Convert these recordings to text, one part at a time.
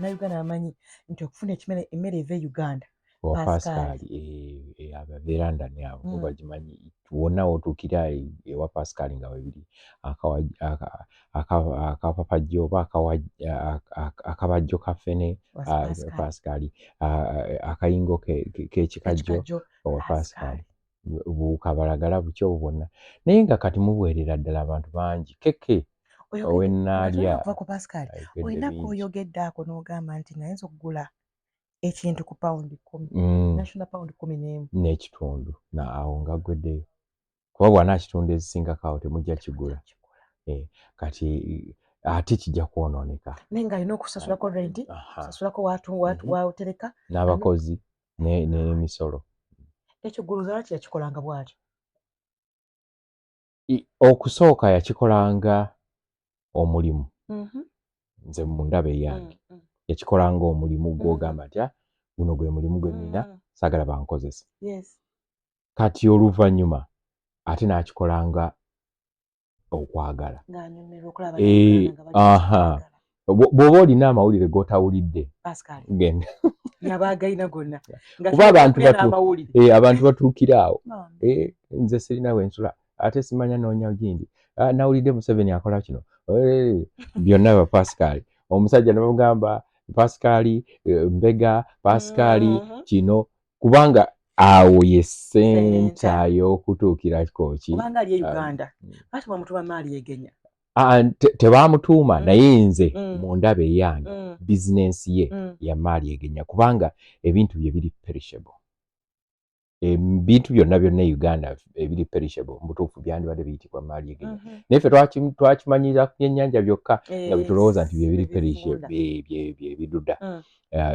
Bannayuganda bamanyi nti okufuna ekimere, emmere eva e Uganda. Owa Pascal. Pascal, ababeera London abo bo bagimanyi. Wonna wotuukira ewa Pascal nga webiri akapapajjo oba akabajjo ka ffene. Wa Pascal. Pascal, akayingo k'ekikajjo. Ekikajjo. Owa Pascal. Pascal, bukabalagala buki obwo bwonna, naye nga kati mubuweerera ddala abantu bangi keke ow'ennaalya. Okuva ku Pascal, ayogedde olina bingi. Kwoyogedde ako n'ogamba nti nayinza okugula ekintu ku pawundi 10, national pawundi 11. N'ekitundu na awo nga ggweddeyo, kuba bw'anaakitunda ezisingako awo temujja kigula. Kati ate kijja kwonooneka. Naye ng'alina okusasulako renti, sasulako watereka. N'abakozi n'emisolo. Ekyo guluza lwaki yakikolanga bw'atyo? Okusooka yakikolanga omulimu. Nze mu ndaba eyange, yakikolanga omulimu gw'ogamba nti, "Ah, guno gwe mulimu gwe nnina, saagala bankozesa." Kati oluvannyuma ate n'akikolanga okwagala. Ng'anyumirwa okulaba Bannayuganda nga bakyagala. Bw'oba olina amawulire g'otawulidde, Pascal genda. Yaba agayina gonna. Nga Kuba abantu tulina n'amawulire. Abantu batuukira awo. Bambi. "Nze sirina we nsula, ate simanya noonya gindi. Ah, nawulidde Museveni akola kino." Byonna ba Pascal. Omusajja ne bamugamba Pascal, mbega Pascal, kino kubanga awo ye center Center. y'okutuukirako ki. Kubanga ali e Ah, Uganda. Lwaki bamutuma maali egenya? Ah, tebamutuuma, naye nze mu ndaba eyange, bizinensi ye ya maali egenya, kubanga ebintu bye biri perishable. Ebintu byonna byonna e Uganda ebiri perishable mu butuufu byandibadde biyitibwa maali egenya, naye ffe twakimanyira ku byennyanja byokka nga bwe tulowooza nti bye biri perishable, bye biduda.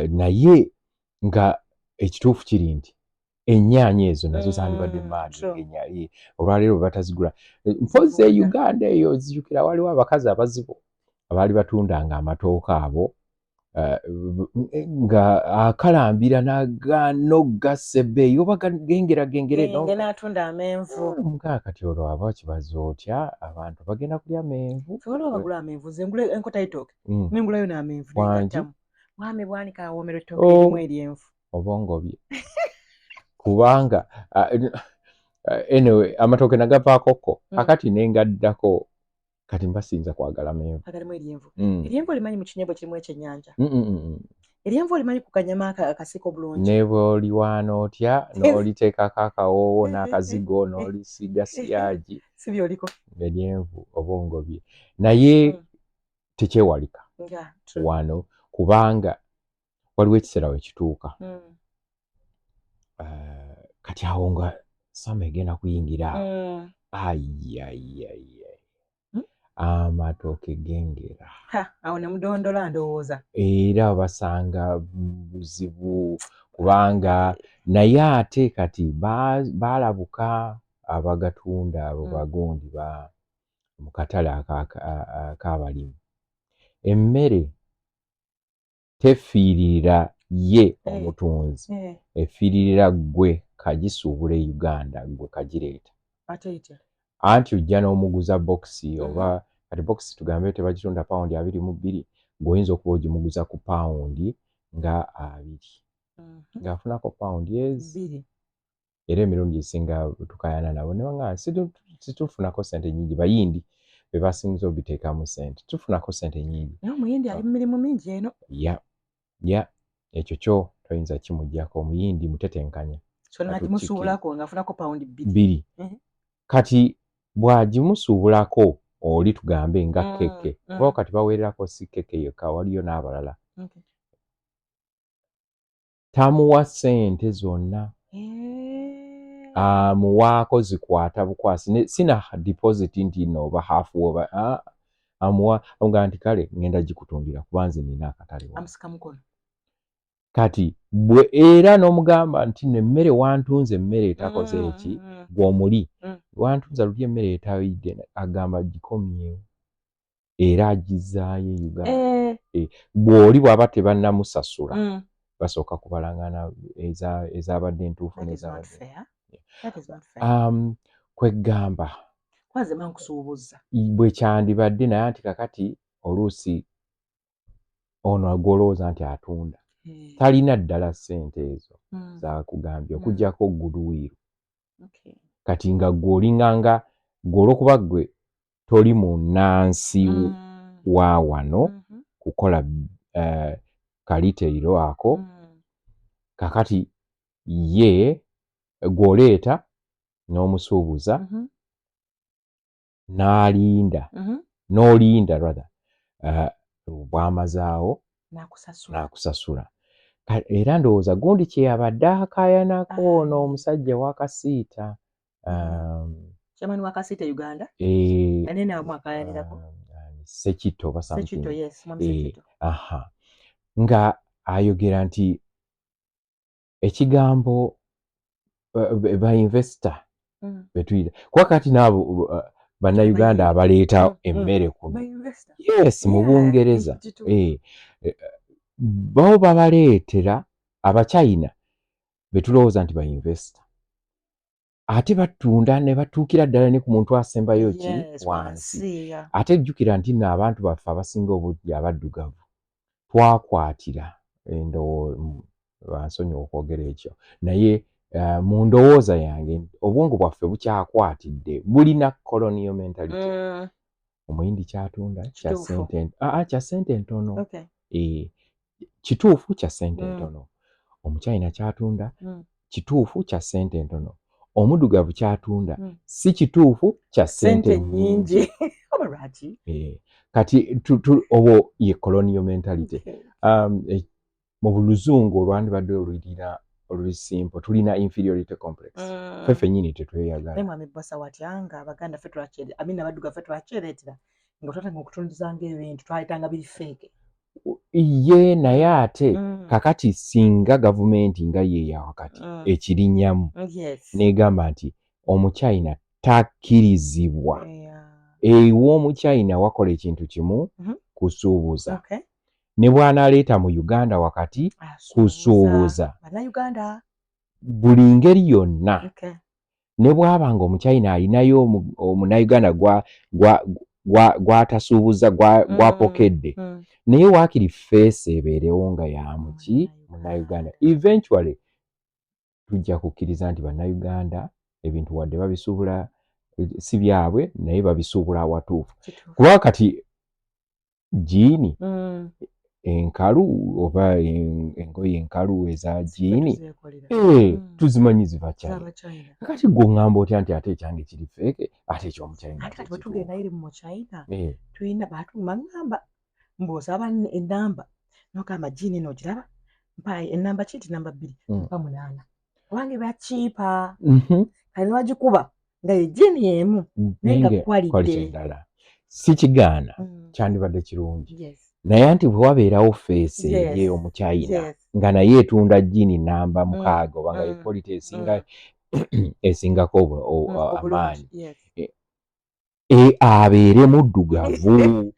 Naye nga ekituufu kiri nti ennyaanya ezo nazo zandibadde maali egenya. Olwaleero bwe batazigula, mpozi e Zivunda. Uganda eyo zijjukira waliwo abakazi abazibu abaali batundanga amatooke abo, nga akalambira n'aganogga ebbeeyi oba gengera gengere. Genge n'atunda amenvu. Mugaa kati olwo aba kibaza otya? Abantu bagenda kulya menvu. Ffe waliwo bagula amenvu. Nze ngula enkota y'ettooke, nengulayo n'amenvu. Wangi. Negattamu. Mwami Bwanika awoomera ettooke Oh. erimu eryenvu. Oba ngobye, kubanga anyway, amatooke nagavaako ko kakati nengaddako, kati mba siyinza kwagala menvu. Agalimu eryenvu. Eryenvu olimanyi mu kinyeebwa kirimu ekyennyanja. Eryenvu olimanyi ku kanyama akasiika obulungi. Ne bw'oliwaana otya n'oliteekako akawoowo n'akazigo n'olisiiga siyaagi, Si byoliko. Eryenvu oba ongobye, naye tekyewalika Nga true. wano, kubanga waliwo ekiseera we kituuka. Kati awo nga summer egenda kuyingira awo, ayayaya, amatooke gengera. Ha, awo ne mudondola ndowooza. Era basanga buzibu, kubanga naye ate kati baalabuka abagatunda abo, bagundi ba mu katale ak'abalimi. Emmere tefiiririra ye omutunzi, efiiririra ggwe kagisuubula e Uganda, ggwe kagireeta. Ate etya? Anti ojja n'omuguza bokisi, oba kati bokisi tugambe tebagitunda pawundi 22, ng'oyinza okuba ogimuguza ku pawundi nga 20, ng'afunako pawundi ezi 2. Era emirundi egisinga tukayana nabo ne baŋŋamba, "Situfunako ssente nnyingi." Bayindi be basinza obiteekamu ssente, tufunako ssente nnyingi. Naye omuyindi ali mu mirimu mingi eno. Ya, ekyo kyo toyinza kimuggyako, omuyindi mutetenkanya. So nagimusuubulako ng'afunako pawundi 2. 2. Kati bw'agimusuubulako oli tugambe nga keke, kuba kati baweererako si keke yekka, waliyo n'abalala, tamuwa ssente zonna. Amuwaako zikwata bukwasi, sina deposit nti nno oba half oba amuwa, amugamba nti, "Kale ngenda gikutundira kuba nze nina akatale wano." Amusika mukono. Kati bwe era n'omugamba nti nno emmere wantunze emmere etakoze eki, gw'omuli wantunza luli emmere etayidde, agamba gikomyewo, era agizaayo e Uganda. Bw'oli bw'aba tebannamusasula, basooka kubalangana ezabadde entuufu That is not n'ezabadde fair. That is not fair. Kwegamba Kwanze mankusuubuza. Bwe kyandibadde, naye anti kakati oluusi Ono gw'olowooza nti atunda talina ddala ssente ezo zakugambye okuggyako goodwill. Kati nga gwe olinganga gwe, olwokuba gwe toli munnansi wa wano kukola ka retail ako, kakati ye gw'oleeta n'omusuubuza n'alinda, n'olinda rather, bw'amazaawo n'akusasula. N'akusasula. Era ndowooza gundi kye yabadde akaayanako ono omusajja wakasiita Chairman wa Kasiita Uganda, naye nawe akayanirako. Sekito oba something. Sekito, yes, mwami Sekito. Aha, nga ayogera nti ekigambo ba investor betuyita, kuba kati naabo bannayuganda abaleeta emmere kuno, Ba investor. Yes, mu Bungereza, Kituufu. Bo babaleetera Abachina betulowooza nti ba investor, ate batunda ne batuukira ddala ne ku muntu asembayo ki wansi. Wansi, yeah. Ate jjukira nti nno abantu baffe abasinga obungi abaddugavu twakwatira endowo, bansonyiwa okwogera ekyo, naye mu ndowooza yange obwongo bwaffe bukyakwatidde, bulina colonial mentality. Omuyindi kyatunda kya sente, kya sente ntono. Kituufu kya sente ntono. Omuchina kyatunda kituufu kya sente ntono. Omuddugavu kyatunda si kituufu kya sente sente nnyingi. nnyingi, oba lwaki? Kati obwo ye colonial mentality. Mu luzungu olwandibadde olulina oluli simple, tulina inferiority complex. Ffe ffennyini tetweyagala. Naye mwami Bbosa, watyanga Abaganda ffe twakyere, amina, abaddugavu ffe twakyereetera nga twatanga okutundizanga ebintu, twayitanga biri fake. Ye naye ate kakati singa gavumenti nga ye ya wakati ekirinnyamu n'egamba nti Omuchina takkirizibwa, ew'Omuchina wakola ekintu kimu, kusuubuza, ne bw'anaaleeta mu Uganda wakati kusuubuza Bannayuganda. Buli ngeri yonna, ne bw'aba nga Omuchina alinayo Omunnayuganda gw'atasuubuza, gw'apokedde, naye waakiri face ebeerewo nga ya muki, Munnayuganda. Eventually tujja kukkiriza nti Bannayuganda ebintu wadde babisuubula, si byabwe, naye babisuubula awatuufu. Kuba kati jean enkalu oba engoye enkalu eza jean Tuzeekolera. Tuzimanyi ziva China. Zaba China. Kati gwe oŋŋamba otya nti ate ekyange kiri fake, ate ekyomuchina Ate kati bwe tugenda eri mu China, Eh, tulina batuma ŋŋamba mbw'osaba enamba nogamba jean eno ogiraba, mpa enamba ki, nti namba 2, mpa 8 obange bakiipa. Kale newagikuba nga ye jean emu, naye nga naye quality. Quality endala. Si kigaana, kyandibadde kirungi, naye anti bwe wabeerawo face eri Omuchina nga naye etunda jean namba 6 oba nga quality esinga esingako Obulungi. amaanyi, abeere muddugavu.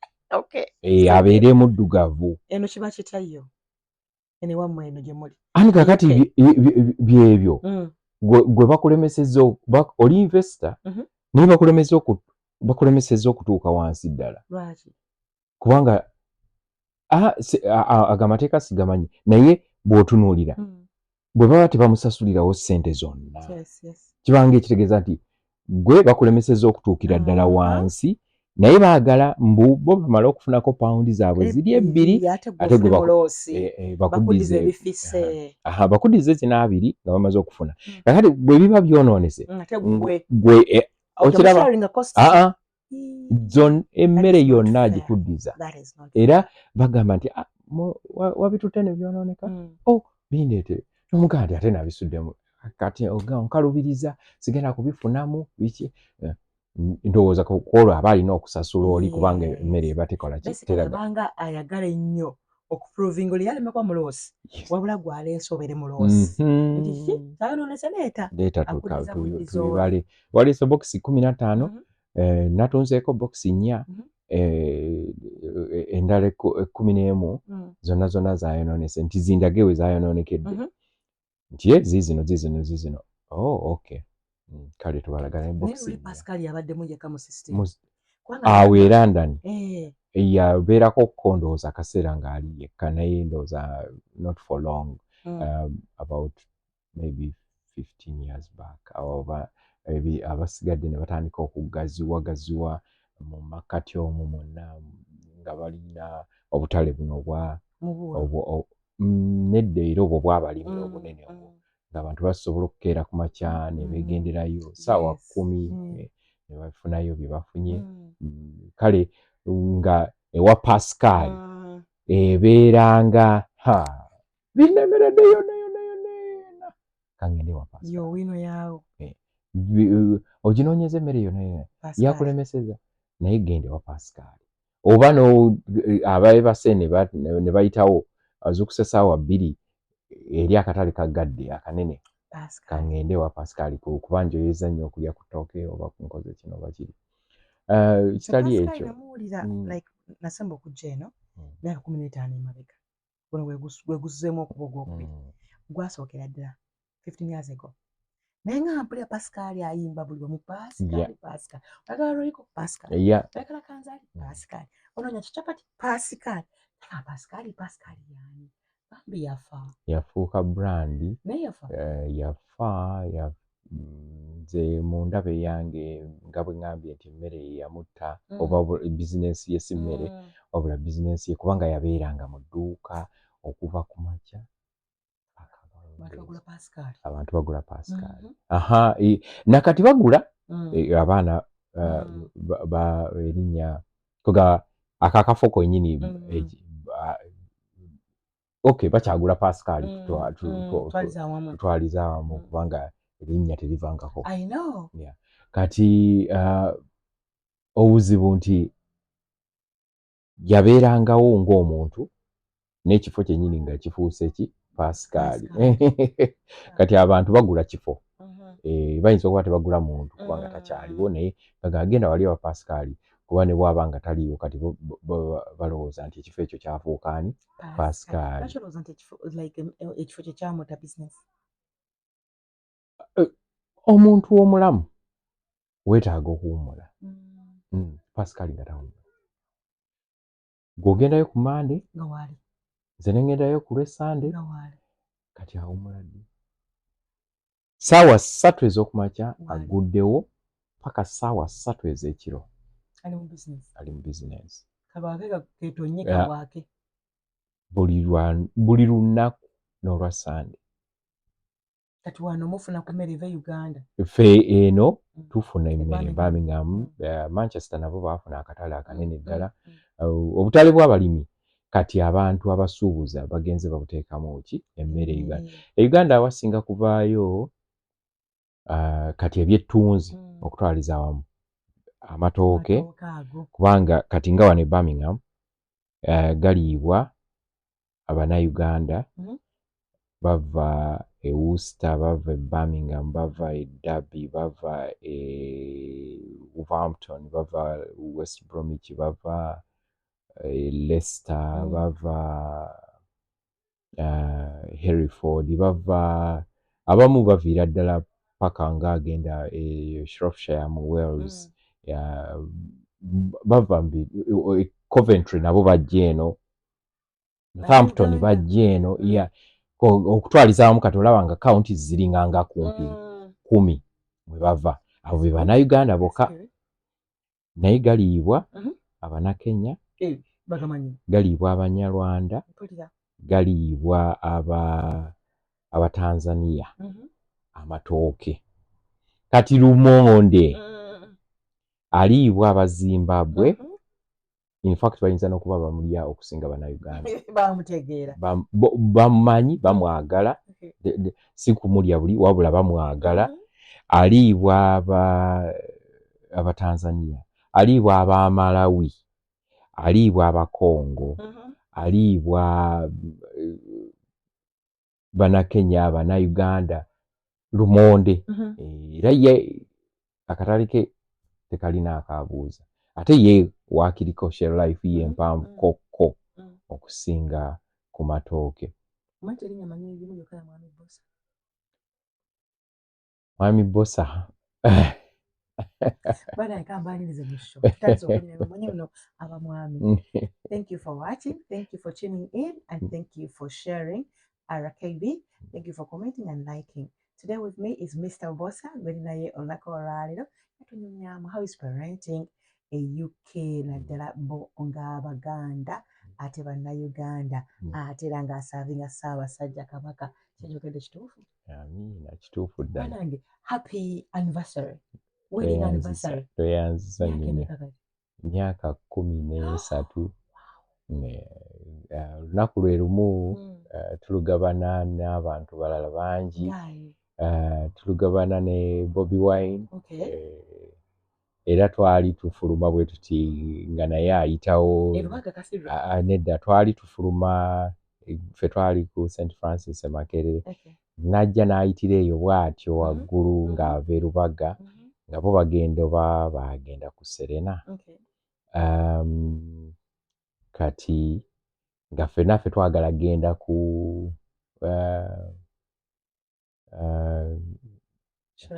Abeere muddugavu. Eno kiba kitya eno ewammwe, eno gye muli? Ani kakati byebyo gwe bakulemesezza oli investor, naye bakulemesezza okutuuka wansi ddala. Lwaki? Kubanga ago amateeka sigamanyi, naye bw'otunuulira, bwe baba tebamusasulirawo ssente zonna, kibanga ekitegeeza nti gwe bakulemesezza okutuukira ddala wansi, naye baagala mbu bo bamale okufunako pawundi zaabwe ziri 2, ate gwe ate gwe ofune mu loss. Bakuddize bakuddize ebifise. Aha, bakuddize zino 2 nga bamaze okufuna. Kakati bwe biba byonoonese, Ate gwe gwe okiraba? Sharing cost. Aa, zon emmere That is not yonna fair. agikuddiza. That is not Era bagamba nti, "Ah, wabitutte ne byonooneka, oh, bindeetere." Nomugamba nti ate nabisuddemu, kati onkalubiriza, sigenda kubifunamu biki. Ndowooza ku olwo aba alina okusasula oli, kubanga emmere eba tekola ki, Basically, teraga. Abanga ayagala ennyo okuprovinga oli yaleme kuba mu loss, wabula gwaleese obeere mu loss, nti ki kyayonoonese, leeta. Leeta Akuddiza buddiza oli. Tubibale. Waleese bokisi 15, natunzeeko bokisi 4, endala 11 zonna zonna zayonoonese, nti zindage we zayonoonekedde. Nti ye ziizino, ziizino, ziizino. Oh, okay. Kale tubalagana Naye bokisi luli 4. Pascal yabaddemu yekka mu system. Awo e London. Yabeerako ko ndowooza akaseera ng'ali yekka, naye ndowooza not for long. About maybe 15 years back, oba abasigadde ne batandika okugaziwa gaziwa mu makkati omwo mwonna nga balina obutale buno obwa nedda, era obwo bwabalimi obunene obwo, ng'abantu basobola okukeera ku makya ne beegenderayo saawa 10 ne bafunayo bye bafunye. Kale nga ewa Pascal ebeeranga ha binnemeredde yonna yonna yonna yonna, kangende ewa Pascal. Yo wino yaawo. Oginoonyeza emmere yonna yonna Pascal. Yakulemeseza, naye genda ewa Pascal, oba no abeebase ne bayitawo, azuukuse saawa 2, eri akatale kagadde akanene. Pascal. Kangende ewa Pascal kuba njoyeza nnyo okulya ku ttooke oba ku nkoze kino oba kiri. Kitali Pascal ekyo. Namuwulira like nasemba okujja eno myaka 15 emabega. Guno gwe guzzeemu okuba ogwokubiri. Gwasookera ddala 15 years ago, naye nga mpulira Pascal ayimba buli wamu, Pascal, Pascal, oyagala Royco, Pascal, oyagala kanzaali, Pascal, onoonya kichapati, Pascal. Naye Pascal, Pascal yani bambi yafa. Yafuuka brand. Naye yafa. Yafa nze mu ndaba eyange, nga bwe ŋŋambye nti emmere ye yamutta, oba bizinensi ye si mmere, wabula bizinensi ye, kubanga yabeeranga mu dduuka okuva ku makya paka Abantu akawungeezi. bagula Pascal. Abantu bagula Pascal. Aha, nakati bagula. Abaana erinnya koga akakafo kwennyini. Okay, bakyagula Pascal. Twaliza awamu. Tutwaliza awamu, kubanga erinnya terivangako. I know. Kati obuzibu nti yabeerangawo ng'omuntu n'ekifo kyennyini nga kifuuse ki Pascal. Kati abantu bagula kifo. Bayinza okuba tebagula muntu kubanga takyaliwo, naye nga agenda wali wa Pascal, kuba ne bw'aba nga taliiwo, kati balowooza nti ekifo ekyo kyafuuka ani? Pascal. Lwaki olowooza nti ekifo, like ekifo kye kyamuta business? Omuntu omulamu weetaaga okuwummula. Pascal nga tawummula. Gw'ogendayo ku Mande, Nga waali. nze ne ŋŋendayo ku lw'Essande. Nga waali. Kati awummula ddi? Saawa 3 ez'okumakya Waali. aguddewo paka saawa 3 ez'ekiro. Ali mu business. Ali mu bizinensi. Kabwake ketonye. Kabwake. Buli lunaku n'olwa Sande. Kati wano mufuna ku mmere eva e Uganda? Ffe eno tufuna E emmere Birmingham. Birmingham, Manchester nabo baafuna akatale akanene ddala. Mm. Obutale bw'abalimi, kati abantu abasuubuza bagenze babuteekamu ki? Emmere e Uganda. E Uganda awasinga kuvaayo kati ebyettunzi, okutwaliza awamu amatooke, Amatooke ago. Kubanga kati nga wano e Birmingham galiibwa Abannayuganda bava e Worcester, bava e Birmingham, bava e Derby, bava e Wolverhampton, bava West Bromwich, bava e Leicester, bava Hereford, bava, abamu baviira ddala paka nga agenda e Shropshire mu Wales. Bava Coventry nabo bajja eno, Northampton Bannayuganda. bajja eno. Yeah. Okutwaliza awamu kati olaba nga counties ziringanga kumpi 10 mwe bava. Abo be Bannayuganda bokka, naye galiibwa Abanakenya, Eh, bagamanyi. galiibwa Abanyarwanda, Mpulira. galiibwa Abatanzania, amatooke. Kati lumonde aliibwa Abazimbabwe. In fact bayinza n'okuba bamulya okusinga Bannayuganda. Bamutegeera. Bamumanyi, bamwagala. Si kumulya buli, wabula bamwagala. Aliibwa Abatanzania, aliibwa Abamalawi, aliibwa Abakongo, aliibwa Bannakenya, Bannayuganda, lumonde. Era ye akatale ke tekalina akaabuuza, ate ye waakiriko shelf life ye empanvu kokko okusinga ku matooke. Omanyi terinnya manyi erimu lyokka ya Mwami Bosa. Mwami Bosa. Bana kambanirize mu show. Tutandise okunyumya, manyi muno abamwami. Thank you for watching. Thank you for tuning in. And thank you for sharing RKB. Thank you for commenting and liking. Today with me is Mr. Bosa. Gwe naye olunaku olwaleero yatunyumyamu how is parenting e UK, naddala bo ng'Abaganda ate Bannayuganda, ate era ng'aservinga Ssaabasajja Kabaka. Kyenjogedde kituufu? Amiina, kituufu ddala. Banange, happy anniversary, wedding anniversary. Toyanziza Myaka nnyo. Emeka kati? Myaka 13. Olunaku lwe lumu tulugabana n'abantu balala bangi. Ngaye. Tulugabana ne Bobi Wine. Era twali tufuluma bwe tuti nga naye ayitawo. E Lubaga Cathedral? Ah, ah, nedda, twali tufuluma, ffe twali ku St Francis e Makerere. Najja n'ayitira eyo bw'atyo waggulu ng'ava e Lubaga, nga bo bagenda oba bagenda ku Serena. Kati nga ffenna ffe twagala genda ku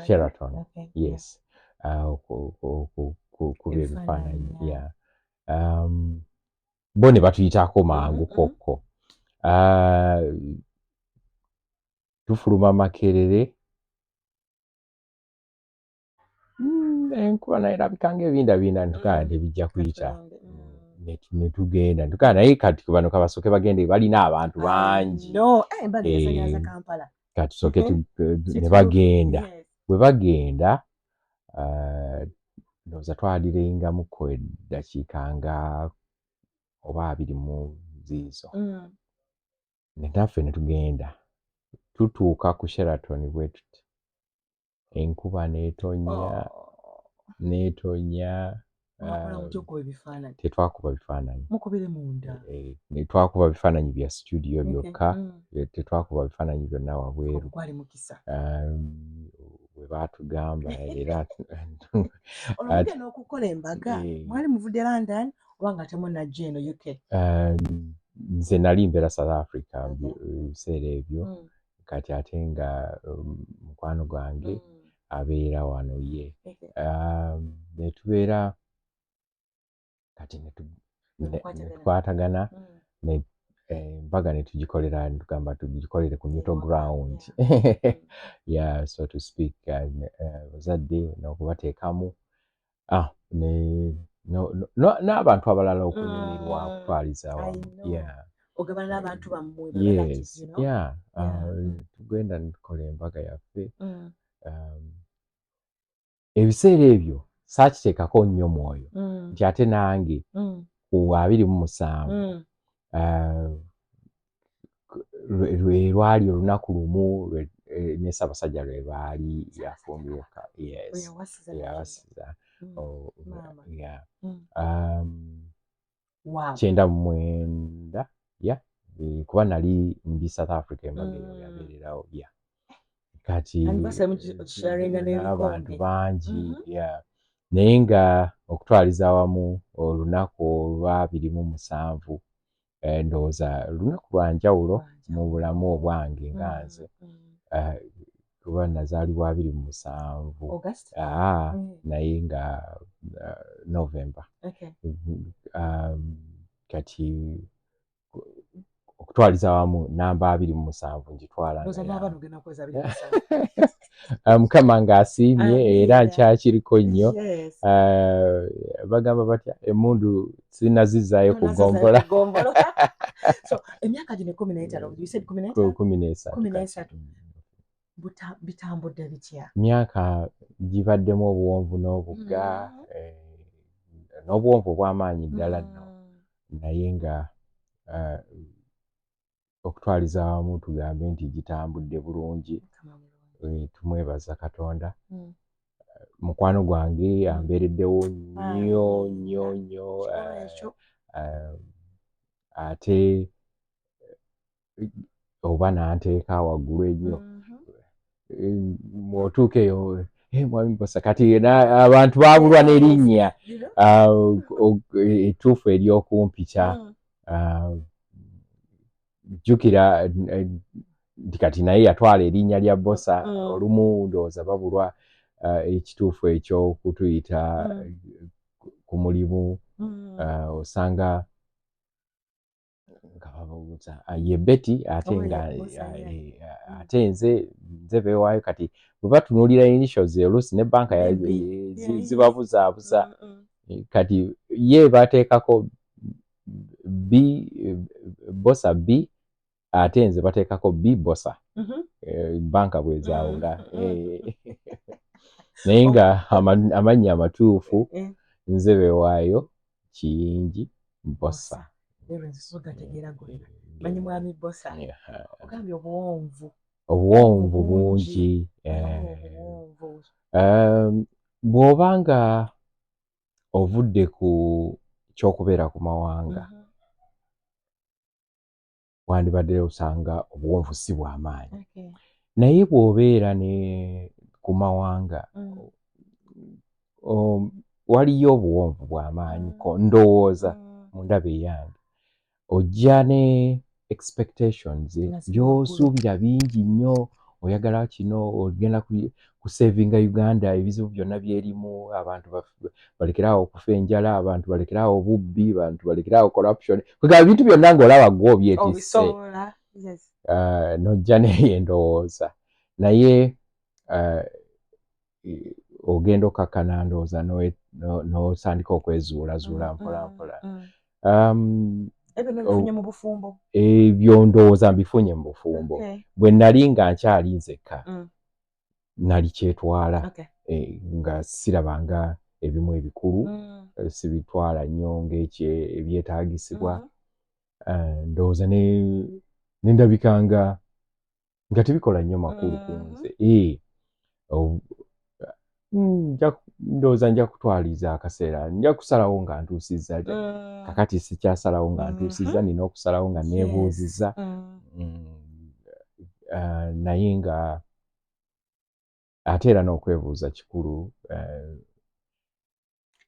Sheraton. Yes, kuba Ebifaananyi, ebifaananyi. Yeah. Yeah. Bo ne batuyitako mangu kokko. Tufuluma Makerere, enkuba naye erabika ng'ebindabinda, ntugaa tebijja kuyita. Katulonde. Ne tugenda ntugaa, naye kati bano kabasooke bagende, balina abantu bangi. No, embaga yasanyaza Kampala. Katusooke ne Kituufu. bagenda. Bwe bagenda, ndowooza twalirengamuko eddakiika nga oba 20 mu ziizo, ne naffe ne tugenda. Tutuuka ku Sheraton bwe tuti, enkuba n'etonnya. Oh. N'etonnya. Mwakola mutya okuba ebifaananyi? Tetwakuba bifaananyi. Mukubire munda. Ne twakuba bifaananyi bya studio byokka. Tetwakuba bifaananyi byonna wabweru. Gwali mukisa. Bwe baatugamba era. Olwo mugenda okukola embaga, mwali muvudde London oba nga temunnajja eno UK? Nze nali mbeera South Africa mu biseera ebyo. Kati ate nga mukwano gwange abeera wano ye. Ne tubeera kati ne Ne mukwatagana. Ne tukwatagana, ne embaga ne tugikolera, ne tugamba tugikolere ku neutral Ewaka, ground, yeah, so to speak, abazadde n'okubateekamu, ne n'abantu abalala okunyumirwa, okutwaliza I awamu. know. Yeah. Ogabana n'abantu bammwe, ba relatives, Yes. you know? Yeah. Yeah. Tugenda ne tukola embaga yaffe. Ebiseera ebyo saakiteekako nnyo mwoyo nti ate nange ku 27 lwe lwali olunaku lumu ne Ssaabasajja lwe lwali yafumbirwa, yes. Lwe yawasiza. Yawasiza. Oh, Maama. yeah. 99, yeah, kuba nali ndi South Africa embaga eyo yabeererawo, yeah. Kati Anniversary mugisharinga n'abantu n'ebikombe. bangi. Yeah, naye nga okutwaliza awamu olunaku olwa 27, ndowooza lunaku lwa njawulo mu bulamu obwange nga nze, kuba nazaalibwa 27 August? Aa, naye nga November. Kati okutwaliza awamu namba 27 ngitwala nga Ndowooza n'abaana ogenda kuweza 27. Mukama ng'asiimye era Amiina. nkyakiriko nnyo. Bagamba batya, emmundu sinazizaayo ku Tonazizaayo gombola. ku ggombolola. So emyaka gino 15, you said 15? 13. Kumi Kati. n'esatu. Bitambudde bitya? Myaka gibaddemu obuwonvu n'obugga, n'obuwonvu obw'amaanyi ddala nno, naye nga okutwaliza awamu tugambe nti gitambudde bulungi. Mukama mulungi. Tumwebaza Katonda. Mukwano gwange ambeereddewo nnyo nnyo nnyo. Kikulu ekyo. Ate oba n'anteeka waggulu ennyo. Bw'otuuka eyo, "Mwami Bbosa," kati abantu baabulwa n'erinnya You know? Ettuufu ery'okumpita. Jjukira nti kati naye yatwala erinnya lya Bbosa. Olumu ndowooza babulwa. Ekituufu ekyokutuyita ku mulimu, osanga nga babuuza, "Ah, ye Betty?" Ate Oh, nga ye Bosa, yeah. Ate nze beewaayo. Kati bwe batunuulira initials, oluusi ne banka Ne B. zibabuzaabuza. Kati ye bateekako B Bosa B, ate nze bateekako B Bosa. Banka bwezaawula. Naye nga amannya amatuufu, nze Bewaayo Kiyingi Bosa. Leero nze sogategeera gonna, manyi mwami Bosa. Ogambye obuwonvu. Obuwonvu Bungi. bungi. Obuwonvu. Bw'oba nga ovudde ku kyokubeera ku mawanga, wandibadde osanga obuwonvu si bw'amaanyi. Naye bw'obeera ne ku mawanga, waliyo obuwonvu bw'amaanyi ko ndowooza. Mu ndaba eyange, ojja ne expectations, Nga ziri by'osuubira bingi nnyo. Oyagala kino, ogenda kusavinga Uganda ebizibu byonna byerimu, abantu balekerawo okufa enjala, abantu balekerawo obubbi, abantu balekerawo corruption, kwegamba ebintu byonna ng'olaba gwe obyetisse. Obisobola, yes. Nojja neyo endowooza, naye ogenda okakkana, ndowooza n'otandika okwezuulazuula mpola mpola. Ebyo nobifunye mu bufumbo? Ebyo ndowooza mbifunye mu bufumbo. Bwe nali nga nkyali nzekka, nali kyetwala, nga sirabanga ebimu ebikulu, sibitwala nnyo ng'ekyo ebyetaagisibwa. Ndowooza ne ndabika nga tebikola nnyo makulu ku nze. Ndowooza nja kutwaliza akaseera, nja kusalawo nga ntuusizza. Kakati sikyasalawo nga ntuusizza, nina okusalawo nga neebuuzizza. Naye nga ate era n'okwebuuza kikulu.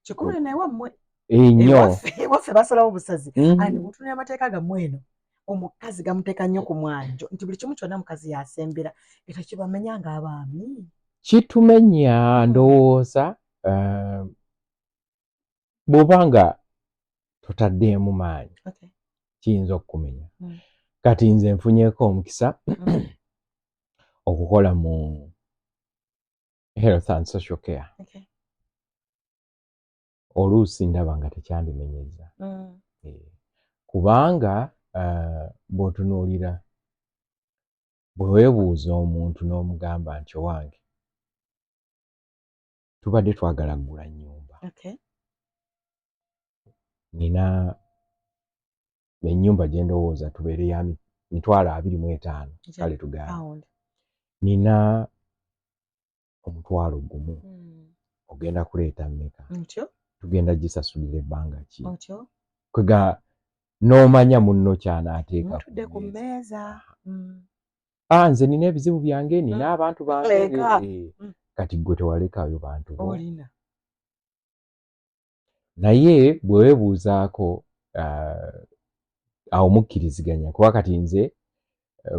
Kikulu naye wammwe. Ennyo. Ewaffe basalawo busazi. Ani mutunula amateeka gammwe eno, omukazi gamuteeka nnyo ku mwanjo nti buli kimu kyonna mukazi yasembera. Ekyo kibamenya ng'abaami? Kitumenya. Ndowooza bw'oba nga totaddeemu maanyi, kiyinza okukumenya. Kati nze nfunyeeko omukisa okukola mu health and social care. Oluusi ndaba nga tekyandimenyeza. Kubanga bw'otunuulira, bwe weebuuza omuntu n'omugamba nti, "Owange, tubadde twagala ggula nnyumba, nina ennyumba gye ndowooza tubeere ya 250,000, kale tugambe nina 10,000, ogenda kuleeta mmeka? Tugenda gisasulira ebbanga ki?" Kwega n'omanya munno ky'anaateeka ku mmeeza. "Ah, nze nina ebizibu byange, nina abantu bange." Leka. Kati gwe tewalekayo bantu bo. Naye bwe weebuuzaako, awo mukkiriziganya, kuba kati nze,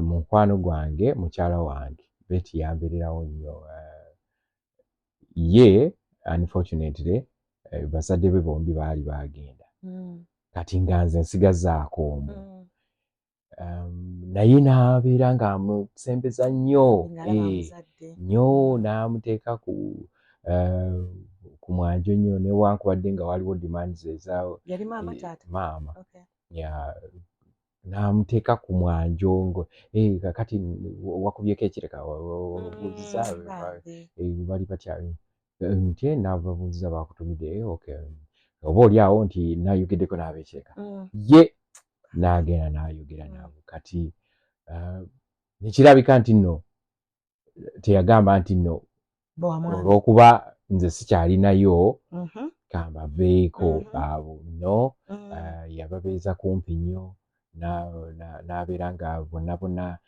mukwano gwange, mukyala wange Betty yambeererawo nnyo. Ye unfortunately, bazadde be bombi baali baagenda. Kati nga nze nsigazaako omu. Naye n'abeera ng'amusembeza nnyo, nnyo, n'amuteeka ku mwanjo nnyo, newankubadde nga waliwo demands eza Yali maama, taata? Maama. Yeah, n'amuteeka ku mwanjo ngo, "Kakati wakubyeko ekireka, buuziza bali batya?" Nti nababuuziza, bakutumidde. Okay, oba oli awo nti nayogeddeko n'ab'ekireka. Ye n'agenda n'ayogera nabo. Kati nekirabika nti nno teyagamba nti nno olw'okuba nze sikyalinayo, kambaveeko abo. No, yababeeza kumpi nnyo, n'abeera nga bonna bonna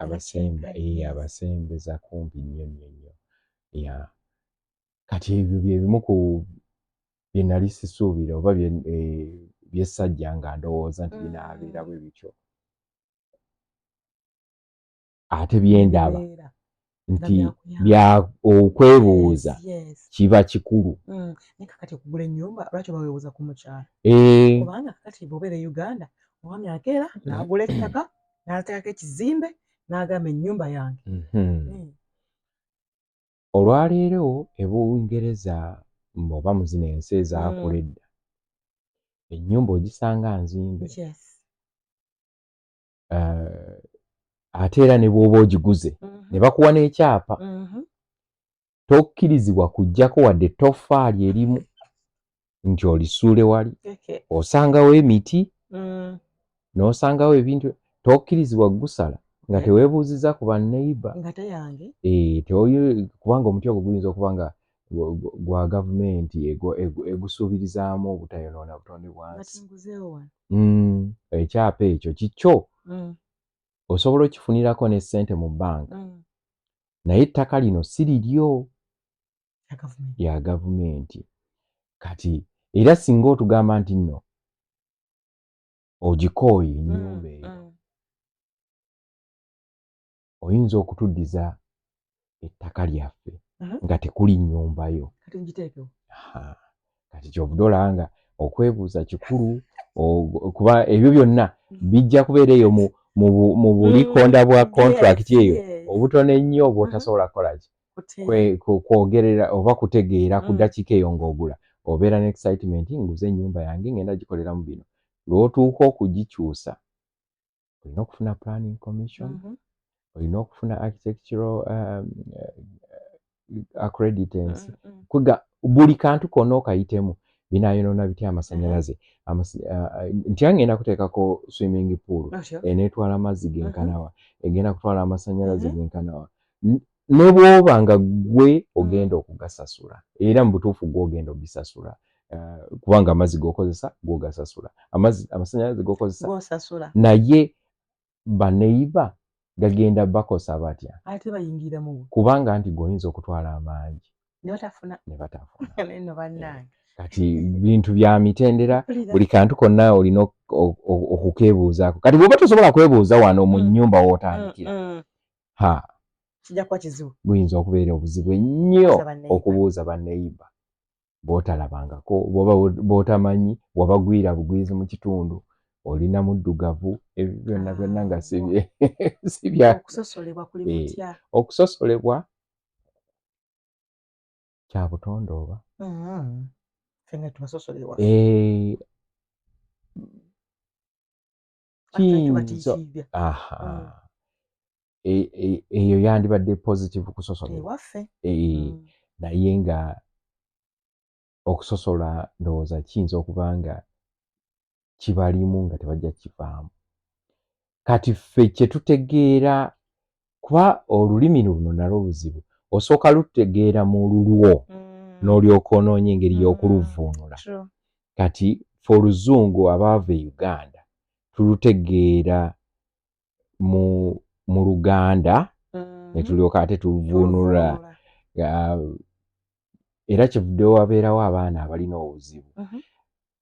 abasemba, abasembeza kumpi nnyo nnyo nnyo. Yeah. Kati ebyo bye bimu ku bye nali sisuubira oba byessajja nga ndowooza nti binaabeera bwe bityo, ate byendaba. Nti bya okwebuuza kiba kikulu. Naye kakati okugula ennyumba, lwaki oba weebuuza ku mukyala? Kubanga kakati bw'obeera e Uganda, omwami akeera n'agula ettaka, n'ateekako ekizimbe, n'agamba, "Ennyumba yange." Olwaleero e Bungereza oba mu zino ensi ezaakula edda, ennyumba ogisanga nzimbe. Ate era ne bw'oba ogiguze ne bakuwa n'ekyapa, tokkirizibwa kuggyako wadde ettoffaali erimu nti olisuule wali. Osangawo emiti, n'osangawo ebintu, tokkirizibwa kugusala nga teweebuuzizza ku banneighbour. Nga teyange. Kubanga omuti ogwo guyinza okuba nga gwa gavumenti egusuubirizaamu obutayonoona butonde bwansi. Ekyapa ekyo kikyo, osobola okifunirako ne ssente mu bbanka, naye ettaka lino si liryo, ya gavumenti. Kati era singa otugamba nti nno ogikooye ennyumba eyo, oyinza okutuddiza ettaka lyaffe nga tekuli nnyumba yo. Kati kyovudde olaba nga okwebuuza kikulu, kuba ebyo byonna bijja kubeera eyo mu bulikonda bwa contract eyo obutono ennyo bw'otasobola kukola ki, kwogerera oba kutegeera ku ddakiika eyo ng'ogula. Obeera ne excitement, "Nguze ennyumba yange, ngenda gikoleramu bino." Lw'otuuka okugikyusa, olina okufuna planning commission, olina okufuna architectural accreditance, kwega buli kantu konna okayitemu. Binayonoona bitya amasanyalaze? Nti ngenda kuteekako swimming pool, eneetwala amazzi genkanawa? Egenda kutwala amasanyalaze genkanawa? Ne bw'oba nga ggwe ogenda okugasasula, era mu butuufu gwe ogenda ogisasula, kubanga amazzi g'okozesa gwogasasula, amasanyalaze g'okozesa, naye baneighbour gagenda bakosa batya? Ate bayingiramu. Kubanga nti gweoyinza okutwala amangi ne batafuna. Ne batafuna. Nno bannange. Kati bintu bya mitendera, buli kantu konna olina okukeebuuzaako. Kati bw'oba tosobola kwebuuza wano mu nnyumba w'otandikira, ha, kijja kuba kizibu. Buyinza okubeera obuzibu ennyo okubuuza baneighbour b'otalabangako, bwoba b'otamanyi, wabagwira bugwizi mu kitundu, olina muddugavu, ebyo byonna byonna nga si bya Okusosolebwa kuli kutya? Okusosolebwa kya butonde oba? Ffe nga tubasosolebwa. Kiyinza, aha, eyo yandibadde positive kusosolebwa. Ewaffe. Naye nga okusosola ndowooza kiyinza okuba nga kibalimu nga tebajja kivaamu. Kati ffe kye tutegeera, kuba olulimi luno nalwo luzibu, osooka lutegeera mu lulwo, n'olyoka onoonya engeri y'okuluvvuunula. Kati ffe oluzungu abaava e Uganda tulutegeera mu Luganda, ne tulyoka ate tuluvuunula. Era kyevudde wabeerawo abaana abalina obuzibu,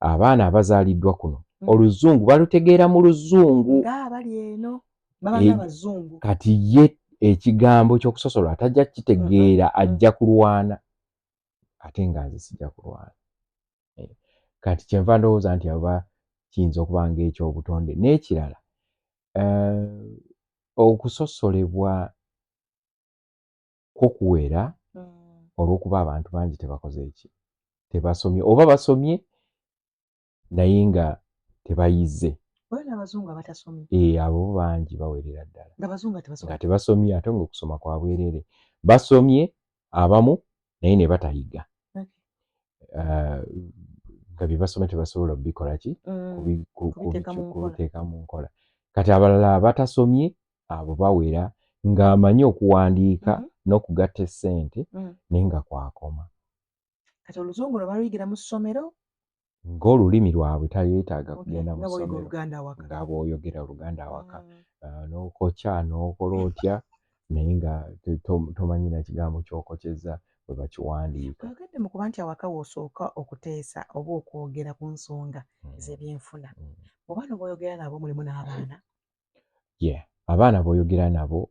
abaana abazaaliddwa kuno, oluzungu balutegeera mu luzungu. Ng'abali eno baba ng'abazungu. Kati ye ekigambo ky'okusosolwa tajja kukitegeera, ajja kulwana, ate nga nze sijja kulwana. Kati kyenva ndowooza nti aba kiyinza okuba ng'ekyobutonde. N'ekirala, okusosolebwa kwo kuwera olw'okuba abantu bangi tebakoze eki, tebasomye, oba basomye naye nga tebayize. Oyo n'abazungu abatasomye. Abo bo bangi, bawerera ddala. Nga bazungu nga tebasomye. Nga tebasomye, ate nga okusoma kwa bwereere. Basomye abamu naye ne batayiga. Nga bye basomye tebasobola kubikola ki, Kubiteeka mu nkola. Kubiteeka mu nkola. Kati abalala abatasomye abo bawera ng'amanyi okuwandiika n'okugatta essente, naye nga kwakoma. Kati oluzungu lwe baluyigira mu ssomero? Ng'olulimi lwabwe, tayeetaaga kugenda mu Nga bw'oyiga ssomero. Oluganda awaka. Nga bw'oyogera Oluganda awaka, n'okokya n'okola otya, naye nga tomanyi na kigambo ky'okokyeza bwe bakiwandiika. Oyogedde mu kuba nti awaka w'osooka okuteesa oba okwogera ku nsonga ez'ebyenfuna. Mu baana b'oyogera nabo mulimu n'abaana? Yeah, abaana b'oyogera nabo.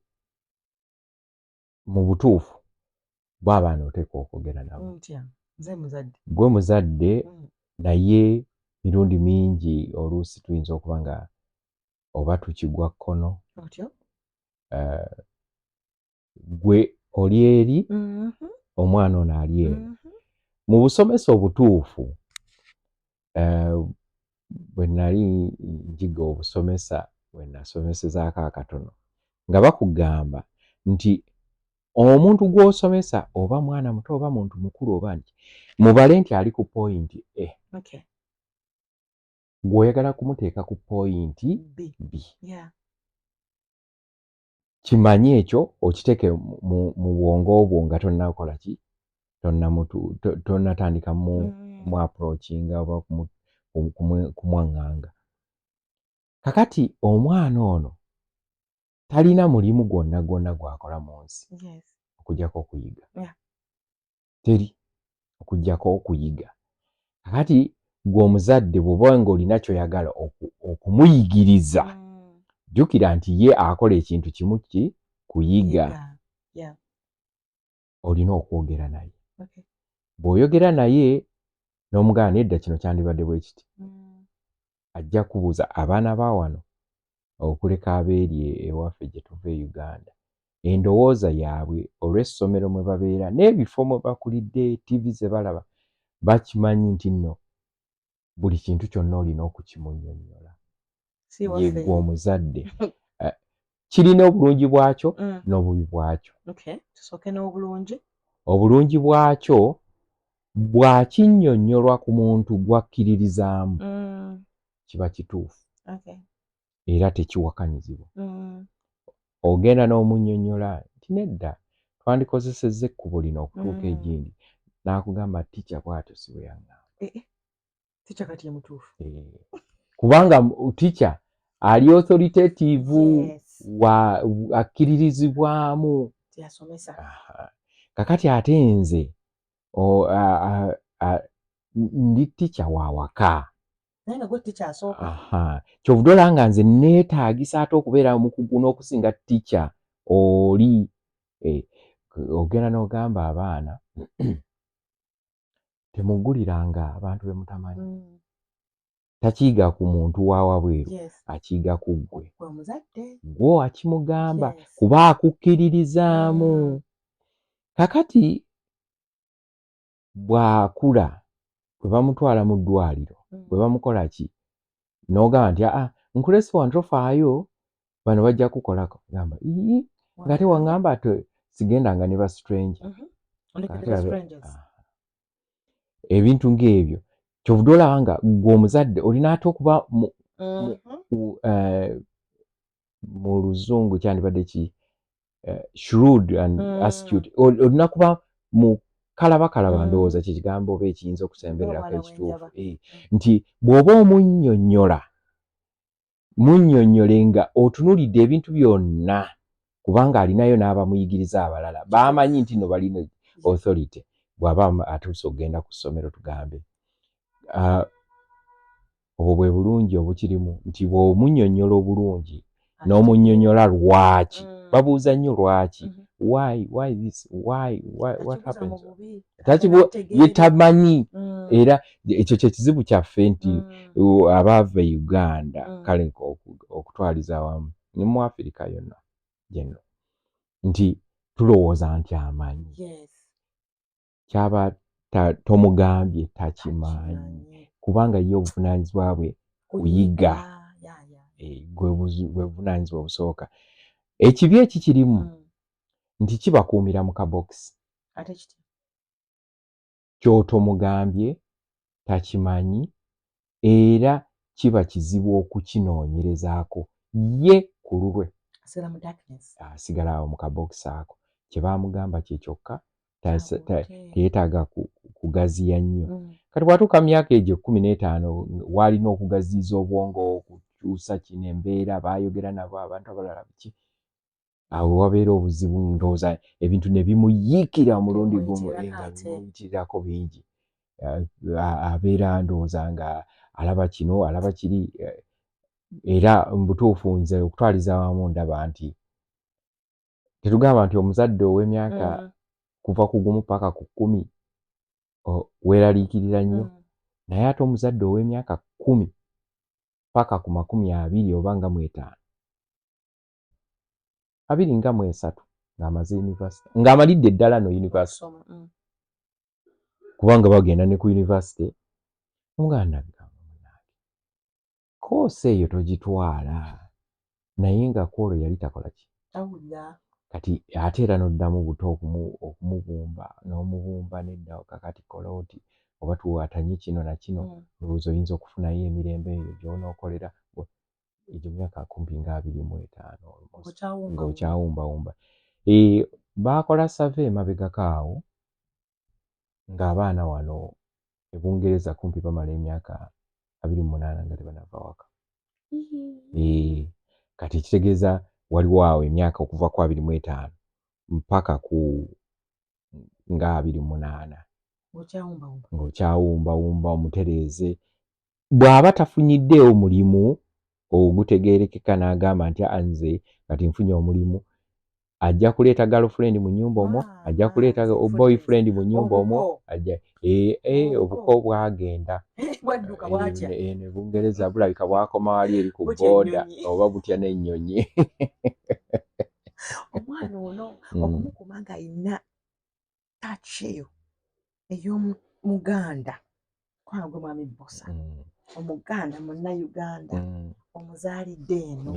Mu butuufu bo abaana oteekwa okwogera nabo. Ntya nze muzadde? Gwe muzadde. Naye mirundi mingi oluusi tuyinza okuba nga oba tukigwa kkono. Otyo? Gwe oli eri, omwana ono ali eno. Mu busomesa obutuufu, bwe nali njiga obusomesa, bwe nasomesezaako akatono, nga bakugamba nti omuntu gw'osomesa, oba mwana muto oba muntu mukulu oba nti mubale nti ali ku point A, gw'oyagala kumuteeka ku point B. B. Kimanye ekyo, okiteeke mu bwongo bwo nga tonnakola ki, tonnatandika mu approachinga oba kumwaŋŋanga. Kakati omwana ono talina mulimu gwonna gwonna gw'akola mu nsi okuggyako okuyiga. Teri okuggyako okuyiga. Kakati gwe omuzadde, bw'oba ng'olina ky'oyagala okumuyigiriza, jjukira nti ye akola ekintu kimu, ki? Kuyiga. Yiga. Olina okwogera naye. Bw'oyogera naye n'omugamba, "Nedda, kino kyandibadde bwe kiti," ajja kubuuza. Abaana ba wano, okuleka abeeri ewaffe gye tuva e Uganda, endowooza yaabwe olw'essomero mwe babeera n'ebifo mwe bakulidde, TV ze balaba, bakimanyi nti nno buli kintu kyonna olina okukimunnyonnyola. Si ye waffe. Gwe omuzadde, kirina obulungi bwakyo n'obubi bwakyo. Okay. Tusooke n'obulungi. Obulungi bwakyo, bw'akinnyonnyolwa ku muntu gw'akkiririzaamu, kiba kituufu era tekiwakanyizibwa. Ogenda n'omunnyonnyola nti nedda, twandikozesezza ekkubo lino okutuuka egindi, n'akugamba, "Teacher bw'atyo si bwe yaŋŋamba." Eh, eh. Teacher kati ye mutuufu. Kubanga teacher ali authoritative, wa akkiririzibwamu. Teyasomesa. Aha. Kakati ate nze ndi teacher wa waka. Naye nga gwe teacher asooka. Aha, kyovudde olaba nga nze neetaagisa ate okubeera omukugu n'okusinga teacher oli. Ogenda n'ogamba abaana, "Temuguliranga abantu be mutamanyi." Takiyiga ku muntu wa wabweru, akiyiga ku ggwe. Gwe omuzadde. Gwe akimugamba, kuba akukkiririzaamu. Kakati bw'akula, bwe bamutwala mu ddwaliro, bwe bamukola ki, n'ogamba nti, "Aa, nkulese wano, tofaayo, bano bajja kukolako," gamba, "Ii, nga tewaŋŋamba te sigendanga ne ba stranger." Ondekedde Ate ba strangers. Aha. Ebintu ng'ebyo kyovudde olaba nga gwe omuzadde olina ate okuba mu, mu luzungu kyandibadde ki, shrewd and astute. Olina kuba mu kalabakalaba, ndowooza kyekigambo oba ekiyinza okusembererako Omwana ekituufu. w'enjaba. Nti bw'oba omunnyonnyola, munnyonnyole nga otunuulidde ebintu byonna, kubanga alinayo n'abamuyigiriza abalala bamanyi nti no balina authority. Bw'aba atuuse okugenda ku ssomero, tugambe, obwo bwe bulungi obukirimu, nti bw'omunnyonnyola obulungi n'omunnyonnyola lwaki. Babuuza nnyo lwaki. Why this, why, what Takibuuza mu happens? bubi. Ye tamanyi. Era ekyo kye kizibu kyaffe nti abaava e Uganda, kale okutwaliza awamu ne mu Afirika yonna gyenno, nti tulowooza nti amanyi. Kyaba tomugambye takimanyi, kubanga ye obuvunaanyizibwa bwe kuyiga. Bwe buvunaanyizibwa obusooka. Ekibi ekikirimu nti kibakuumira mu kabokisi. Ate kiti? Ky'otomugambye takimanyi, era kiba kizibu okukinoonyerezaako ye ku lulwe. Asigala mu darkness. Asigala awo mu kabokisi ako, kye baamugamba kye kyokka. Kyabute. Teyeetaaga kugaziya nnyo. Kati bw'atuuka mu myaka egyo 15, waalina okugaziyiza obwongo, okukyusa kino, embeera baayogera nabo, abantu abalala, biki, awo wabeera obuzibu. Ndowooza ebintu ne bimuyiikira omulundi gumu. Bimuyitirako nga ate. Bimuyitirirako bingi. Abeera ndowooza nga alaba kino, alaba kiri. Era mu butuufu nze okutwaliza awamu ndaba nti Tetugamba nti omuzadde ow'emyaka kuva ku 1 paka ku 10 weeraliikirira nnyo, naye ate omuzadde ow'emyaka 10 paka ku 20 oba nga 50, 23, ng'amaze university, ng'amalidde eddala no university, kubanga bagenda ne ku university, omuganda agamba, "Munnange, course eyo togitwala," naye nga kwolwo yali takola ki. Kati ate era n'oddamu buto okumubumba n'omubumba, nedda, kakati kola oti oba tuwaatanye kino na kino, olowooza oyinza okufunayo emirembe eyo gy'onookolera egyo myaka kumpi nga 25 ng'okyawumbawumba. Baakola survey emabegako awo ng'abaana wano e Bungereza kumpi bamala emyaka 28 nga tebanava waka. Kati ekitegeeza waliwo awo emyaka okuva ku 25 mpaka ku nga 28 ng'okyawumbawumba omutereeze. Bw'aba tafunyiddeewo mulimu ogutegeerekeka n'agamba nti, "Aa, nze kati nfunye omulimu," ajja kuleeta girlfriend mu nnyumba omwo, ajja kuleeta boyfriend mu nnyumba omwo, ajja obuko bwagenda ne Bungereza bulabika bwakoma wali eri ku border oba butya n'ennyonyi. Omwana ono okumukuma ng'ayina touch eyo ey'omuganda, kubanga gwe mwami Bbosa, omuganda munnayuganda, omuzaalidde eno,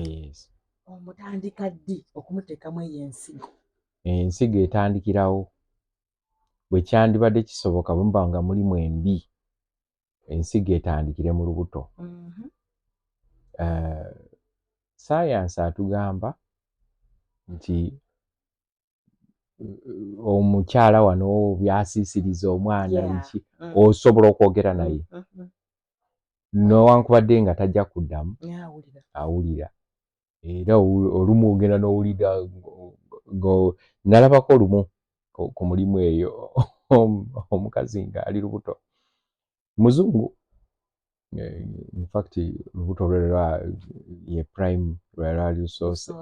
omutandika ddi okumuteekamu eyo ensigo? Ensigo etandikirawo bwe kyandibadde kisoboka, bwe muba nga mulimu embi, ensigo etandikire mu lubuto. Saayansi atugamba nti omukyala wano byasiisiriza omwana biki, osobola okwogera naye newankubadde nga tajja kuddamu, awulira. Era olumu ogenda n'owulira, nalabako olumu ku mulimu eyo omukazi ng'ali lubuto, muzungu, infact lubuto lwe lwa ye prime lwe lwali lusoose,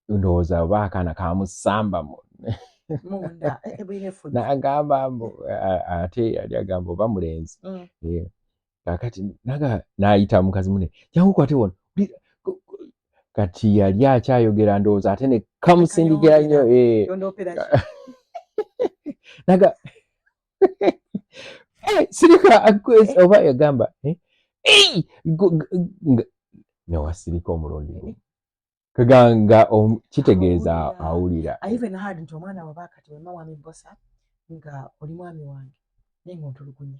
ndowooza oba akaana kamusamba mu n'agamba mbu ate yali agamba oba mulenzi. Kakati naga n'ayita mukazi mune, "Jangu kwate wano." Kati yali akyayogera, ndowooza ate ne kamusindikira nnyo, naga, "Sirika," oba yagamba newasirika omulundi gumu, kaganga kitegeeza awulira. Nti omwana waba kati wema mwami Bbosa, nga oli mwami wange naye nga ontulugunya,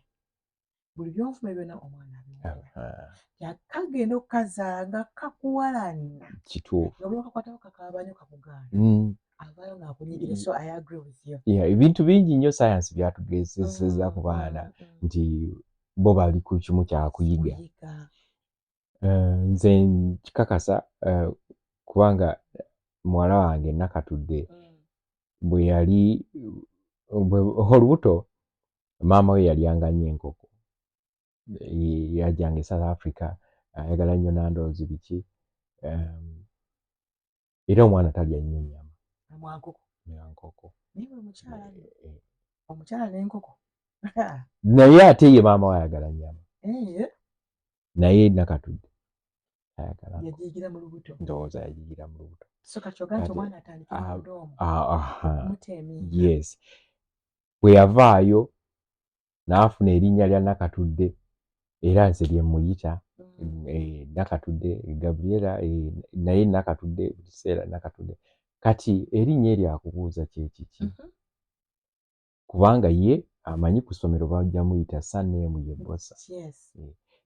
buli byonfuma byonna omwana abiwulira. Yakagenda okukazaala nga kakuwalana. Kituufu. Nga buli wakakwatako kakaaba nnyo, kakugaana, avaayo ng'akunyigira. So I agree with you. Yeah, ebintu bingi nnyo sayansi byatugezeseza ku baana, nti bo bali ku kimu kyakuyiga. Nze nkikakasa, kubanga muwala wange Nakatudde bwe yali olubuto, maama we yalyanga nnyo enkoko. Yajjanga e South Africa, ayagala nnyo Nando's biki, era omwana talya nnyo nnyama ya nkoko. Omukyala n'enkoko. Naye ate ye maama we ayagala nnyama, naye Nakatudde ayagala. Yagiyigira mu lubuto. Ndowooza yagiyigira mu lubuto. So kati ogaa nti omwana atandikira munda omwo. Yes, bwe yavaayo n'afuna erinnya lya Nakatudde, era nze lye muyita, Nakatudde Gabriela, naye Nakatudde buli kiseera Nakatudde. Kati erinnya eryo akubuuza kyekiki, kubanga ye amanyi ku ssomero bajja muyita surname ye Bbosa.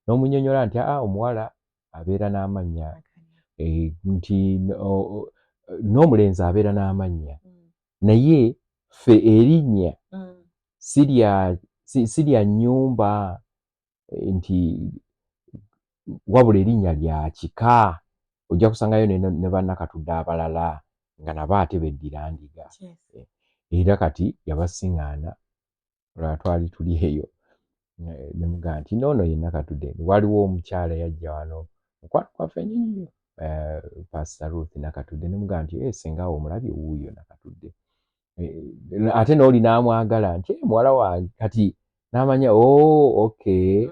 N'omunyonyola nti aa, omuwala abeera n'amannya, nti n'omulenzi abeera n'amannya, naye ffe erinnya si lya nnyumba, nti wabula erinnya lya kika. Ojja kusangayo ne bannakatudde abalala nga nabo ate beddira ndiga. Era kati yabasiŋŋaana lwa twali tuli eyo, ne mugamba nti noono ye Nakatudde. Waliwo omukyala yajja wano, mukwano gwaffe nnyo nnyo. Pastor Ruth Nakatudde, nemugamba nti, "Eh, senga wo omulabye wuuyo Nakatudde." Ate n'oli n'amwagala nti, "Eh, muwala wange." Kati n'amanya, "Oh, okay."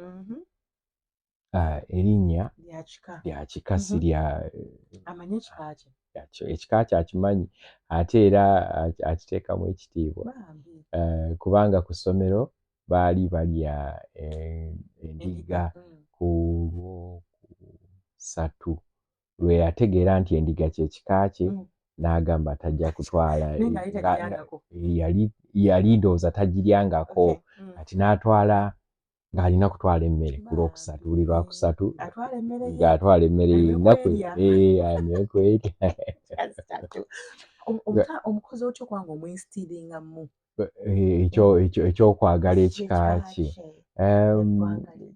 Ah, erinnya lya kika. Lya kika, si lya Amanye ekika kye. Ekika kyakimanyi, ate era akiteekamu ekitiibwa. Bambi. Kubanga ku ssomero baali balya endiga ku lwokusatu, lwe yategeera nti endiga kyekika kye, n'agamba tajja kutwala. Naye nga yali tagiryangako. Yali ndowooza tagiryangako. Kati n'atwala ng'alina kutwala emmere ku lwokusatu, buli lwakusatu. Atwala emmere ye. Ng'atwala emmere ye. Aleme ennaku kwerya. Aleme kwerya. Kasitatu. Omukozi otya okubanga omuinstiringamu Ekyokwagala ekika kye? Eggwanga lye.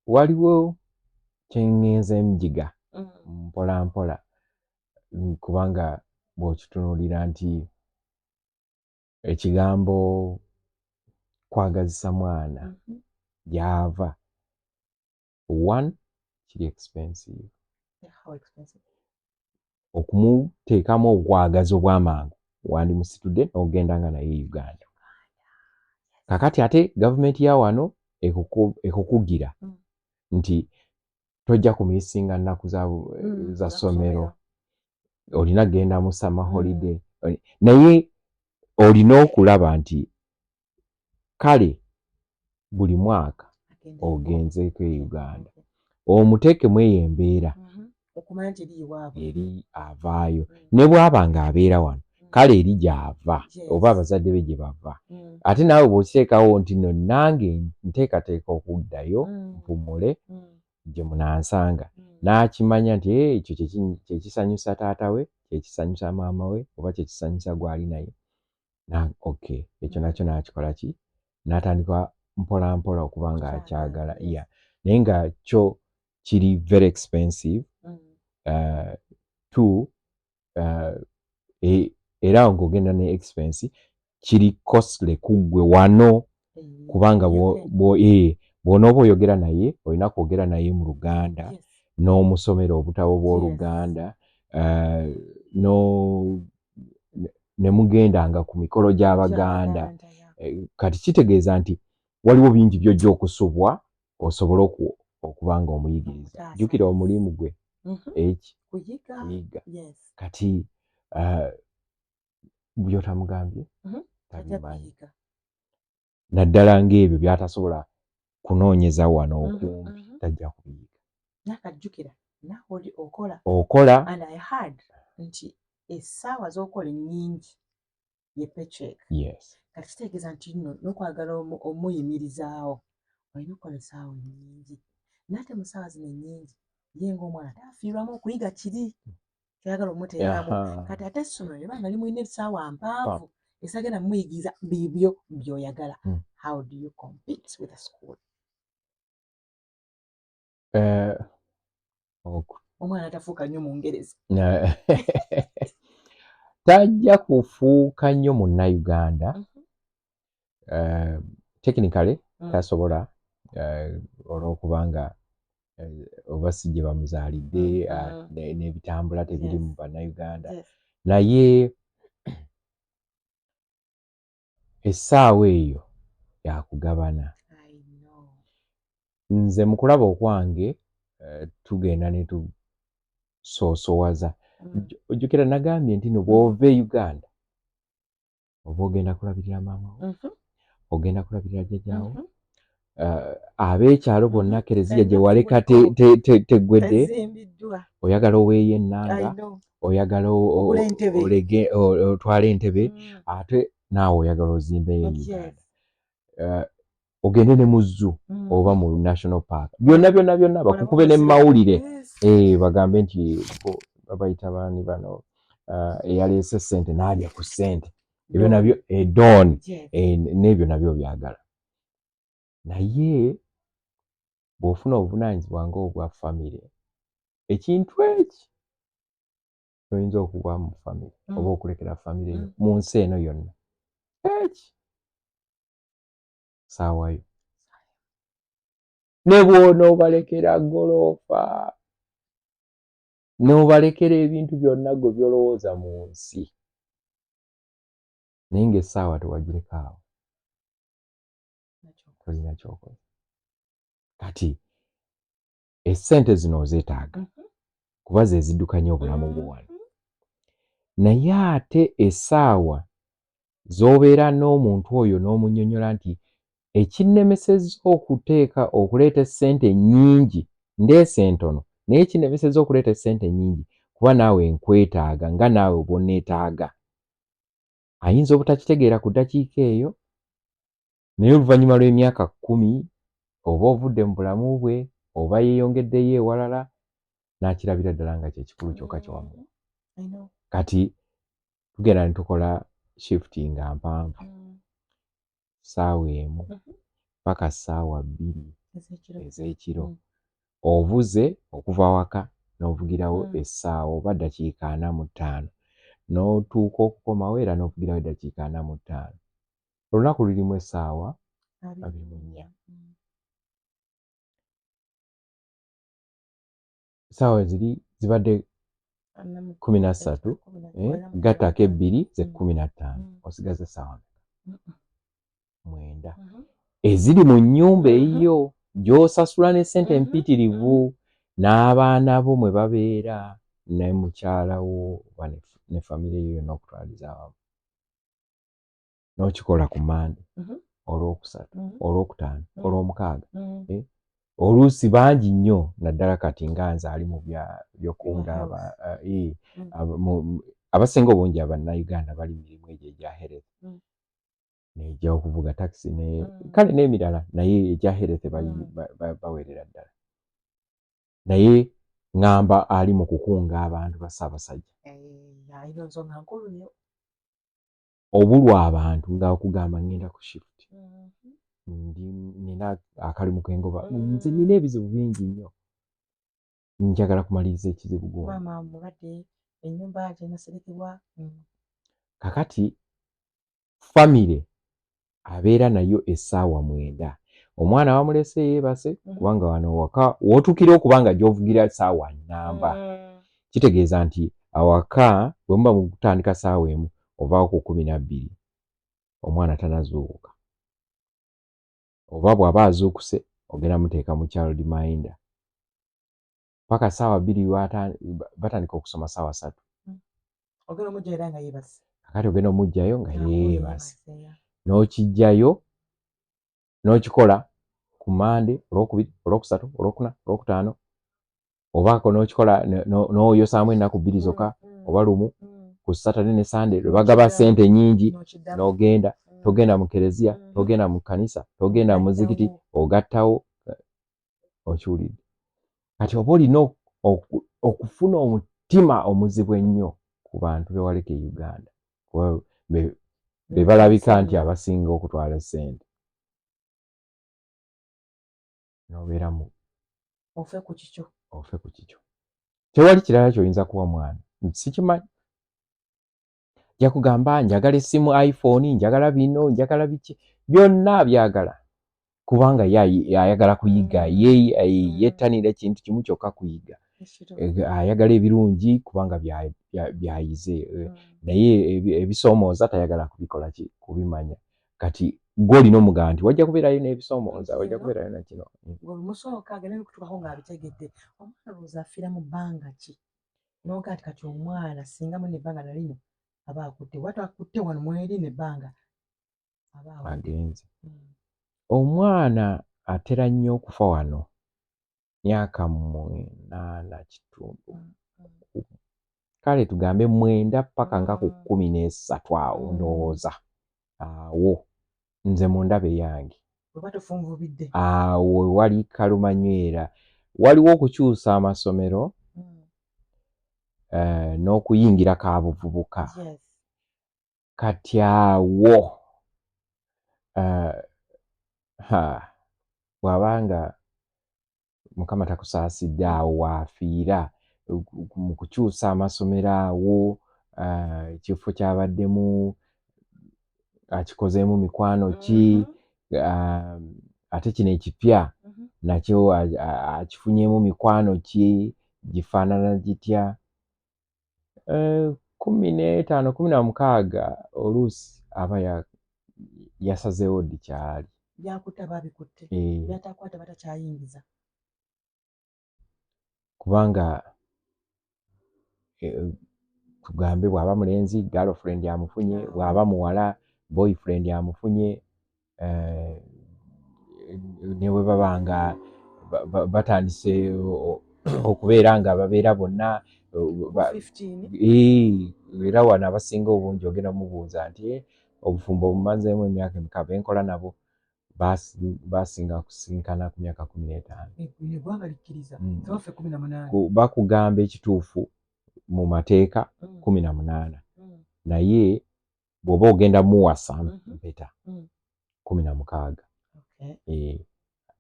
Waliwo kyeŋŋenze njiga mpola mpola, kubanga bw'okitunuulira nti ekigambo kwagazisa mwana gyava, one, kiri expensive. How expensive? Okumuteekamu obwagazi obw'amangu, wandimusitudde n'ogenda nga naye e Uganda. Kakati ate gavumenti ya wano ekukugira nti tojja kumisinga nnaku za za ssomero, ssomero. Olina kugenda mu summer holiday. Naye olina okulaba nti kale buli mwaka Agenda ogenzeeko e Uganda, omuteekemu eyo embeera. Okumanya nti eri ewaabwe. Eri avaayo. Ne bw'aba ng'abeera wano, kale eri gy'ava oba abazadde be gye bava. Ate naawe bw'okiteekawo nti no nange nteekateeka okuddayo mpumule gye munansanga, n'akimanya nti, "Eh, ekyo kyekisanyusa taata we, kyekisanyusa maama we, oba kyekisanyusa gw'ali naye." Na okay, ekyo nakyo n'akikola ki, n'atandika mpola mpola okuba nga akyagala. Yeah, naye nga kyo kiri very expensive. Two, era ng'ogenda ne expense, kiri costly ku ggwe wano, kubanga bw'onooba oyogera naye, olina kwogera naye mu Luganda, n'omusomera obutabo bw'Oluganda, no ne mugendanga ku mikolo gy'Abaganda. Kati kitegeeza nti waliwo bingi by'ojja okusubwa osobole okuba nga omuyigiriza. Omutaasa. Jjukira omulimu gwe eki? Kuyiga. Kuyiga. Kati by'otamugambye Tajja tabimanyi, kuyiga. naddala ng'ebyo by'atasobola kunoonyeza wano okumpi, tajja kubiyiga. Nakajjukira naawe oli okola. Okola. And I heard nti essaawa z'okola ennyingi ye paycheck. Kati kitegeeza nti nno n'okwagala omuyimirizaawo, olina okukola essaawa ennyingi, naate mu ssaawa zino ennyingi ye ng'omwana taafiirwamu okuyiga kiri kyayagala omuteekamu. Kati ate essomero liba nga limulina essaawa mpanvu esagenda mumuyigiriza bibyo by'oyagala. How do you compete with a school? Omwana tafuuka nnyo mu Ngereza. Tajja kufuuka nnyo Munnayuganda. Technically tasobola, olw'okubanga oba si gye bamuzaalidde, n'ebitambula tebiri mu Bannayuganda. Naye essaawa eyo yakugabana. I know. Nze mu kulaba okwange, tugenda ne tusoosowaza. Ojjukira nagambye nti no bw'ova e Uganda oba ogenda kulabirira maama wo, ogenda kulabirira jjajjaawo, ab'ekyalo bonna, kereziya gye waleka teggwedde, Tezimbiddwa. oyagala oweeyo ennanga, I know. oyagala Ogule entebe. Otwale entebe, ate naawe oyagala ozimbeyo e Uganda. Ogende ne mu zoo oba mu national park, byonna byonna byonna bakukube ne mawulire. Bagambe nti babayita baani bano, eyaleese ssente n'alya ku ssente, ebyo nabyo, don. N'ebyo nabyo byagala. Naye bw'ofuna obuvunaanyizibwa ng'obwa famire, ekintu eki toyinza okuba mu famire oba okulekera famire yo mu nsi eno yonna, eki saawayo, ne bw'onoobalekera goloofa. N'obalekera ebintu byonna gwe by'olowooza mu nsi, naye ng'essaawa tewagirekaawo, tolina kyokola. Kati essente zino ozeetaaga kuba ze ziddukanya obulamu bwo wano, naye ate essaawa z'obeera n'omuntu oyo n'omunnyonnyola nti ekinnemesezza okuteeka okuleeta essente ennyingi, ndeese ntono, naye ekinnemesezza okuleeta essente ennyingi kuba naawe nkwetaaga nga naawe bw'onneetaaga. Ayinza obutakitegeera ku ddakiika eyo, naye oluvannyuma lw'emyaka 10 oba ovudde mu bulamu bwe oba yeeyongeddeyo ewalala, n'akirabira ddala nga kye kikulu kyokka kye wamuwa. Kati tugenda ne tukola shift nga mpanvu, ssaawa 1 paka ssaawa 2 ez'ekiro. Ovuze okuva waka n'ovugirawo essaawa oba ddakiika 45, n'otuuka okukomawo era n'ovugirawo eddakiika 45. Olunaku lulimu essaawa 24. Essaawa ziri zibadde 13, gattako ebbiri ze 15, osigaza essaawa meka? 9 eziri mu nnyumba eyiyo gy'osasula n'essente empitirivu, n'abaana bo mwe babeera ne mukyala wo oba ne famire yo yonna okutwaliza awamu. N'okikola ku Mande, Olwokusatu, Olwokutaano, Olwomukaaga. Oluusi bangi nnyo, naddala kati nga nze ali mu byokunga, abasinga obungi Abannayuganda bali mu mirimu egyo egya health nejja okuvuga takisi ne kale n'emirala, naye egya health bawerera ddala. Naye ŋŋamba ali mu kukunga abantu ba Ssaabasajja, obulwa abantu ng'akugamba ŋŋenda ku shift, ndi nina akalimu k'engoba, nze nina ebizibu bingi nnyo, njagala kumaliriza ekizibu gundi. Kakati famire abeera nayo essaawa 9, omwana bamulese yeebase, kubanga wano waka w'otuukira okuba nga gy'ovugira ssaawa nnamba, kitegeeza nti awaka bwe muba mutandika ssaawa 1, ovaawo ku 12, omwana tanazuukuka, oba bw'aba azuukuse ogenda muteeka mu child minder paka ssaawa 2. Batandika okusoma ssaawa 3. Kakati ogenda omuggyayo nga yeebase, n'okiggyayo n'okikola ku Mande, Olwokubiri, Olwokusatu, Olwokuna, Olwokutaano, obaako n'okikola n'oyosaamu ennaku 2 zokka oba lumu ku Saturday ne Sunday lwe bagaba ssente nnyingi, n'ogenda. Togenda mu kereziya, togenda mu kkanisa, togenda mu muzikiti, ogattawo. Okiwulidde? Kati oba olina okufuna omutima omuzibu ennyo ku bantu be waleka e Uganda, kuba be balabika nti abasinga okutwala ssente, n'obeera mu ofe ku kikyo. Ofe ku kikyo. Tewali kirala ky'oyinza kuwa mwana. Sikimanyi, nja kugamba njagala essimu iPhone, njagala bino, njagala biki, byonna abyagala kubanga ye ayagala kuyiga, ye yettanira ekintu kimu kyokka, kuyiga. Ayagala ebirungi kubanga byayize, naye ebisoomooza tayagala kubikola ki, kubimanya. Kati gwe olina omugamba nti wajja kubeerayo n'ebisoomooza, wajja kubeerayo nakino. Olumusoboka agenda n'okutuukako ng'abitegedde. Omwana olowooza afiira mu bbanga ki? Noga nti kati omwana singa muno ebbanga nalino aba akutte, oba takutte wano mwerino ebbanga aba agenze. Omwana atera nnyo okufa wano myaka 8.5, kale tugambe 9 paka nga ku 13 awo. Ndowooza awo nze mu ndaba eyange awo wali kalumanywera, waliwo okukyusa amasomero n'okuyingira kabuvubuka. Kati awo bw'abanga Mukama takusaasidde, awo waafiira mu kukyusa amasomero awo, ekifo kyabaddemu akikozeemu mikwano ki, ate kino ekipya nakyo akifunyeemu mikwano ki. Gifaanana gitya? 15, 16 oluusi aba yasazeewo ddi kyali. Byakutte aba abikutte. Byatakwata batakyayingiza. Kubanga tugambe bw'aba mulenzi, girlfriend amufunye, bw'aba muwala, boyfriend amufunye, ne bwe baba nga batandise okubeera nga babeera bonna 15. Era wano abasinga obungi ogenda mubuuza nti, "Obufumbo bumazeemu emyaka emeka?" Benkola nabo basinga kusinkana ku myaka 15. Eggwanga likkiriza. Tewaffe 18. Bakugamba ekituufu mu mateeka 18, naye bw'oba ogenda muwasa mpeta, 16.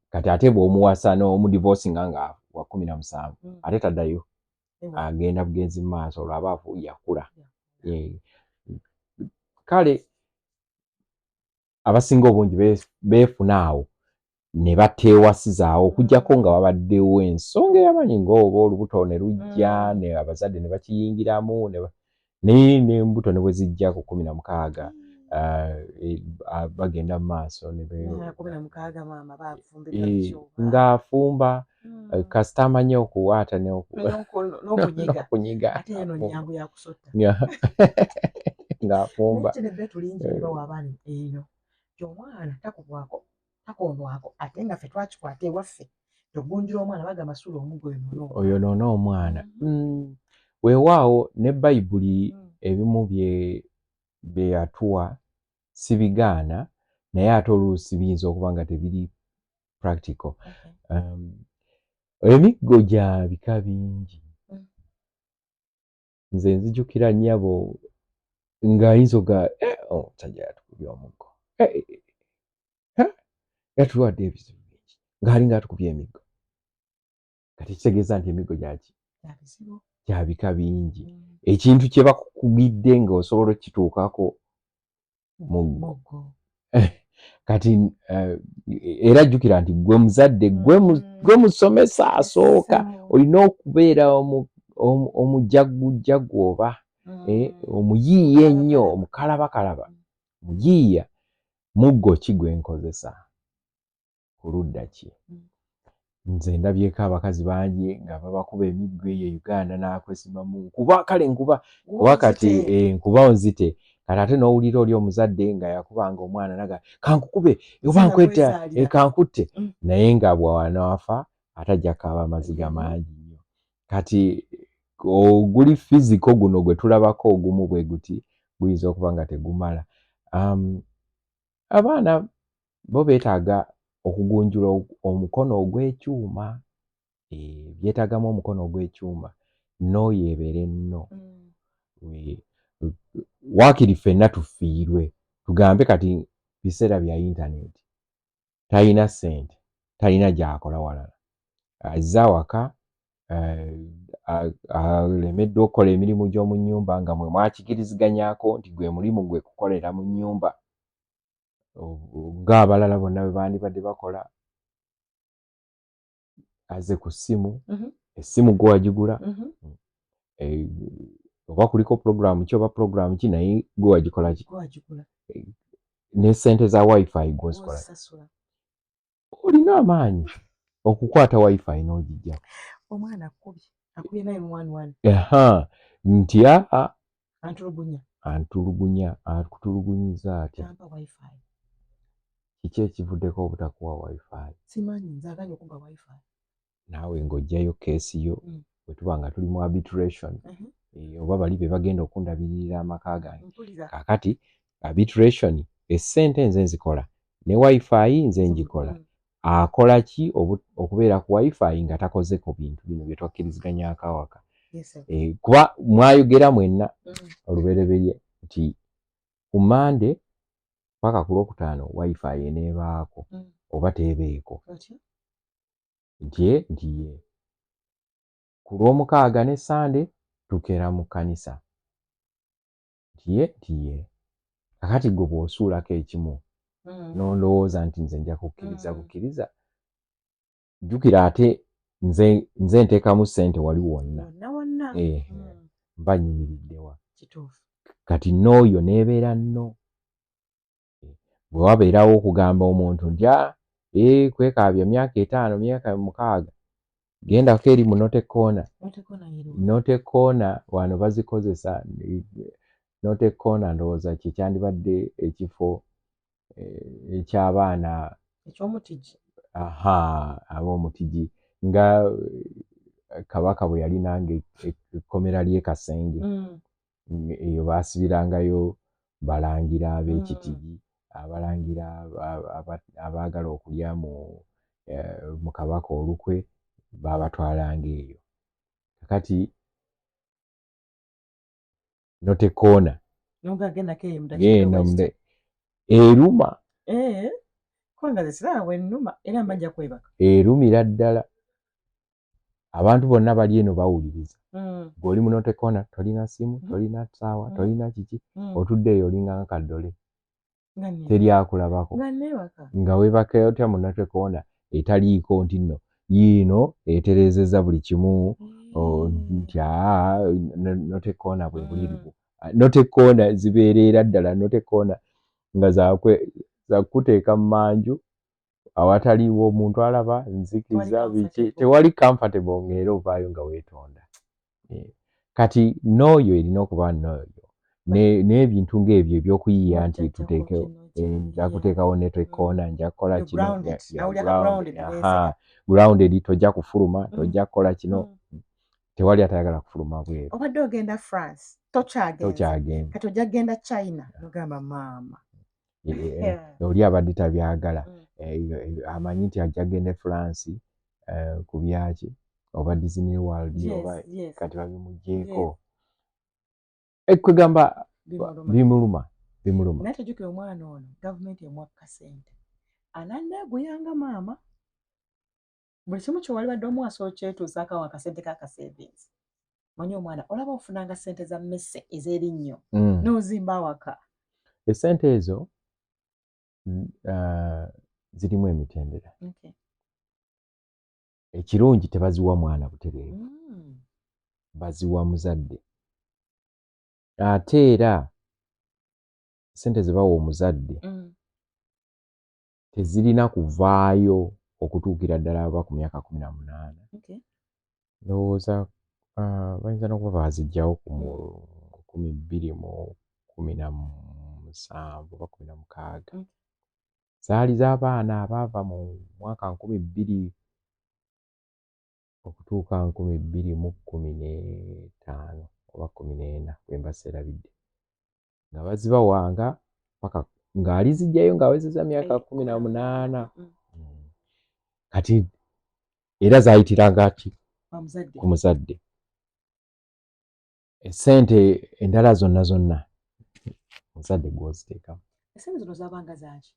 Kati ate bw'omuwasa n'omudivosinga nga wa 17, ate taddayo, agenda bugenzi mu maaso olwo aba yakula. Kale abasinga obungi beefuna awo ne bateewasizaawo, okuggyako nga wabaddewo ensonga ey'amaanyi ng'oba olubuto ne lujja, ne abazadde ne bakiyingiramu, naye n'embuto ne bwe zijja ku 16, bagenda mu maaso ne 16 maama bafumbirwa. Ng'afumba, kasita amanyi okuwaata n'okunyiga. N'okunyiga. Ate eno nyangu yakusotta. Ng'afumba. Naye kino tulingi bawa abaana eno nti omwana takubwako, takoonwako, ate nga ffe twakikwata ewaffe togunjula omwana, bagamba sula omuggo oyonoone omwana. Oyonoone omwana. Weewaawo ne Bayibuli ebimu bye yatuwa sibigaana, naye ate oluusi biyinza okuba nga tebiri practical. Emiggo gya bika bingi. Nze nzijukira nnyabo ng'ayinza oga, "Omusajja yatukubye omuggo. Eh, eh, eh, yatuwadde ebizibu bingi," ng'alinga atukubye emiggo. Kati kitegeeza nti emiggo gyaki? Gya bizibu. Gya bika bingi. Ekintu kye bakukugidde ng'osobola okukituukako, muggo. Muggo. Kati era jjukira nti gwe muzadde, gwe musomesa asooka. Olina okubeera omujagujjagu oba omuyiiya ennyo, omukalabakalaba, muyiiya. Muggo ki gwe nkozesa ku ludda ki? Nze ndabyeko abakazi bangi nga babakuba emiggo eyo e Uganda, n'akwesibamu, nkuba, kale nkuba kuba kati nkuba onzite. Kati ate n'owulira oli omuzadde nga yakubanga omwana naga, "Kankukube oba nkwetta, kankutte," naye nga bw'anaafa ate ajja kukaaba amaziga mangi nnyo. Kati oguli physical guno gwe tulabako ogumu bwe guti guyinza okuba nga tegumala. Abaana bo beetaaga okugunjula omukono ogw'ekyuma, byetaagamu omukono ogw'ekyuma n'oyo ebeere nno. Waakiri ffenna tufiirwe, tugambe kati biseera bya intaneti, talina ssente, talina gy'akola walala, azze awaka, alemeddwa okukola emirimu gy'omu nnyumba nga mwe mwakikiriziganyako nti gwe mulimu gwe kukolera mu nnyumba ng'abalala bonna bwe bandibadde bakola. Aze ku ssimu, essimu gwe wagigula, oba kuliko puroguramu ki oba puroguramu ki, naye gwe wagikola ki, ne ssente za WiFi gw'ozikola. Olina amaanyi okukwata WiFi n'ogijjako. Omwana akubye, akubye 911. Nti aa. Antulugunya. Antulugunya, akutulugunyiza atya? Tampa WiFi. Kiki ekivuddeko obutakuwa WiFi? Simanyi, nze aganye okumpa WiFi. Naawe ng'oggyayo case yo, bwe tuba nga tuli mu arbitration, oba bali be bagenda okundabirira amaka gange. Kaakati arbitration, essente nze nzikola ne WiFi nze ngikola. Akola ki okubeera ku WiFi nga takoze ku bintu bino bye twakkiriziganyako awaka? Kuba mwayogera mwenna olubereberye nti ku Mande paka ku Lwokutaano WiFi eneebaako oba teebeeko. Nti ye, nti ye. Ku Lwomukaaga ne Sande tukeera mu kkanisa. Nti ye, nti ye. Kakati gwe bw'osuulako ekimu n'olowooza nti nze nja kukkiriza bukkiriza, jjukira ate. Nze nteekamu ssente wali wonna. Wonna wonna. Eh, mba nyimiriddewa? Kituufu. Kati n'oyo n'ebeera nno bwe wabeerawo okugamba omuntu nti a ee kwekaabya myaka 5, myaka 6, gendako eri mu naughty corner. Naughty corner yeriwa? Naughty corner wano bazikozesa. Naughty corner ndowooza kye kyandibadde ekifo eky'abaana ekyomutigi. Aha, ab'omutigi, nga Kabaka bwe yalinanga ekkomera ly'e Kasenge. Eyo baasibirangayo balangira ab'ekitigi, abalangira abaagala okulya mu Kabaka olukwe, baabatwalanga eyo. Kati naughty corner nogagendako eyo mu dakiika genda bweziti. Eruma. Eh, kubanga nze siraba bwennuma era mba nja kwebaka. Erumira ddala. Abantu bonna bali eno bawuliriza. Gwe oli mu naughty corner, tolina simu, tolina ssaawa, tolina kiki, otudde eyo olinga nga kaddole. Nga Teri akulabako. Nga neebaka. Nga weebaka otya mu naughty corner etaliiko nti nno yiino etereezezza buli kimu, nti aa, naughty corner bwe buliri. Naughty corner zibeerera ddala naughty corner nga zakuteeka mu manju awataliiwo omuntu alaba nzikiza biki, tewali comfortable, ng'era ovaayo nga weetonda. Kati n'oyo erina okuba n'oyo n'ebintu ng'ebyo ebyokuyiiya nti tuteekewo, nja kuteekawo naughty corner, nja kukola kino, grounded, tojja kufuluma, tojja kukola kino. Tewali atayagala kufuluma bweru. Obadde ogenda France, tokyagenze. Tokyagenda. Kati ojja kugenda China, nogamba maama. Oli abadde tabyagala, amanyi nti ajja kugenda e France ku byaki oba Disney World oba, kati babimuggyeko. Kwegamba bimuluma, bimuluma. Naye tojjukira omwana ono gavumenti emuwa kasente ananneeguyanga maama buli kimu kyewali badde omuwasa okyetuusaako awo akasente ka kasavings. Manyi omwana olaba ofunanga ssente za mmese ez'erinnyo n'ozimba awaka. Essente ezo zirimu emitendera. Ekirungi tebaziwa mwana butereevu, baziwa muzadde. Ate era ssente ze bawa omuzadde tezirina kuvaayo okutuukira ddala aba ku myaka 18. Ndowooza bayinza n'okuba baazigyawo ku 2017 oba 16. Zaali z'abaana abaava mu mwaka 2000 okutuuka 2015 oba 14, bwe mba seerabidde, nga bazibawanga paka ng'alizigyayo ng'awezezza myaka 18. Kati era zaayitiranga ki? Ku muzadde. Essente endala zonna zonna muzadde gw'oziteekamu. Essente zino zaabanga zaaki?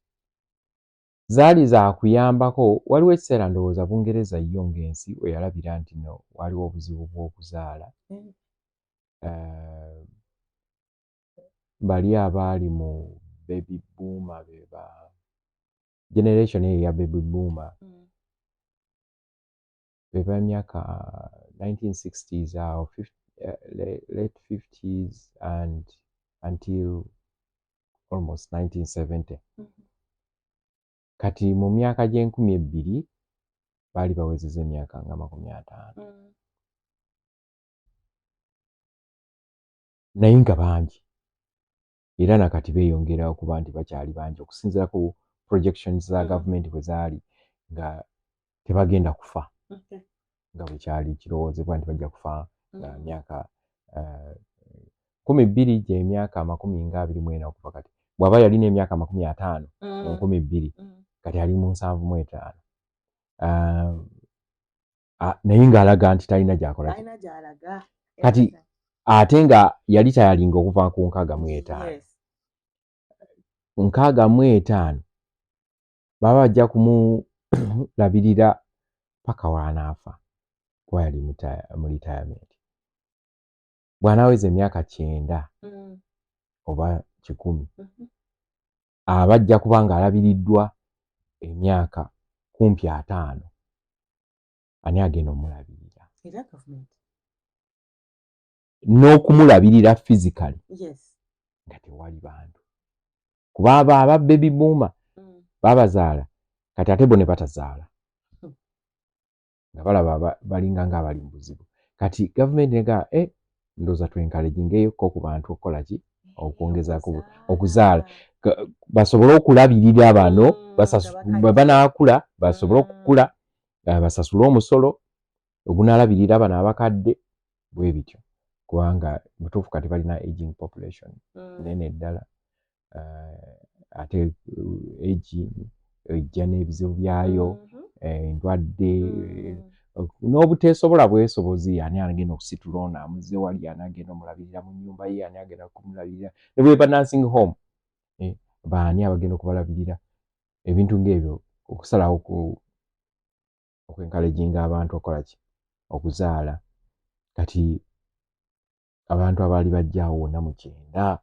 Zaali zakuyambako. Waliwo ekiseera ndowooza Bungereza yo ng'ensi we yalabira nti no waliwo obuzibu bw'okuzaala. Bali abaali mu baby boomer, be ba generation eyo eya baby boomer, be ba myaka 1960s awo, late 50s and until almost 1970. Kati mu myaka gy'enkumi 2 baali bawezezza emyaka nga 50, naye nga bangi era nakati beeyongera okuba nti bakyali bangi okusinziira ku projections za gavumenti bwe zaali nga tebagenda kufa nga bwe kyali kirowoozebwa nti bajja kufa nga myaka 2000 gy'emyaka 24 okuva kati. Bw'aba yalina emyaka 50 mu 2000, kati ali mu 75, naye ng'alaga nti talina gy'akola ki. Alina gy'alaga. Kati ate nga yali tayalinga okuva ku 65. 65 baba bajja kumulabirira paka w'anaafa kuba yali mu retirement. Bw'anaaweza emyaka 90 oba 100, aba ajja kuba ng'alabiriddwa emyaka kumpi 50. Ani agenda omulabirira? N'okumulabirira physically nga tewali bantu, kuba abo aba baby boomer babazaala kati, ate bo ne batazaala nga balaba balinga nga abali mu buzibu. Kati gavumenti nega ndowooza twencouragingeeyokko ku bantu okukola ki? Okwongezaako okuzaala basobole okulabirira bano bwe banaakula, basobole okukula, basasule omusolo ogunaalabirira bano abakadde, bwe bityo. Kubanga mutuufu kati balina aging population nene ddala, ate aging ejja n'ebizibu byayo, endwadde n'obuteesobola bwesobozi. Ani agenda okusitula ono amuzze wali? Ani agenda omulabirira mu nnyumba ye? Ani agenda kumulabirira ne bweba nursing home? Baani abagenda okubalabirira? Ebintu ng'ebyo, okusalawo okwencouraginga abantu okukola ki? Okuzaala. Kati abantu abaali bajjaawo wonna mu 90 nga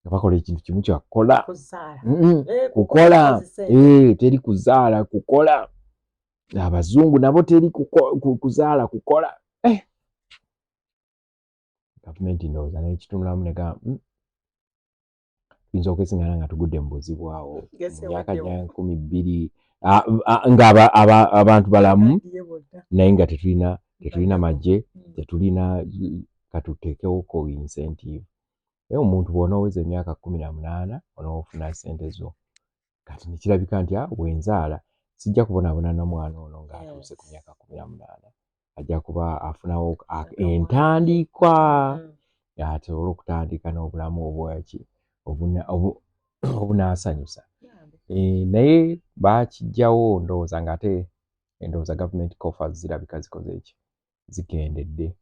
bakola ekintu kimu kyakukola, kukola, teri kuzaala, kukola. Abazungu nabo teri kuzaala, kukola. Gavumenti ndowooza nekitunulamu negamba, tuyinza okwesiŋŋana nga tugudde mu buzibu awo mu myaka gya 2000 nga abantu balamu, naye nga tetulina magye, tetulina. Katuteekewoko incentive. Naye omuntu bw'onooweza emyaka 18 onoofuna ssente zo. Kati nekirabika nti bwenzaala sijja kubonaabona na mwana ono ng'atuuse ku myaka 18, ajja kuba afunawo entandikwa, asobole okutandika n'obulamu obwaki obunaasanyusa. Naye bakijjawo, ndowooza ng'ate endowooza gavumenti coffers zirabika zikoze eki? Zikendedde.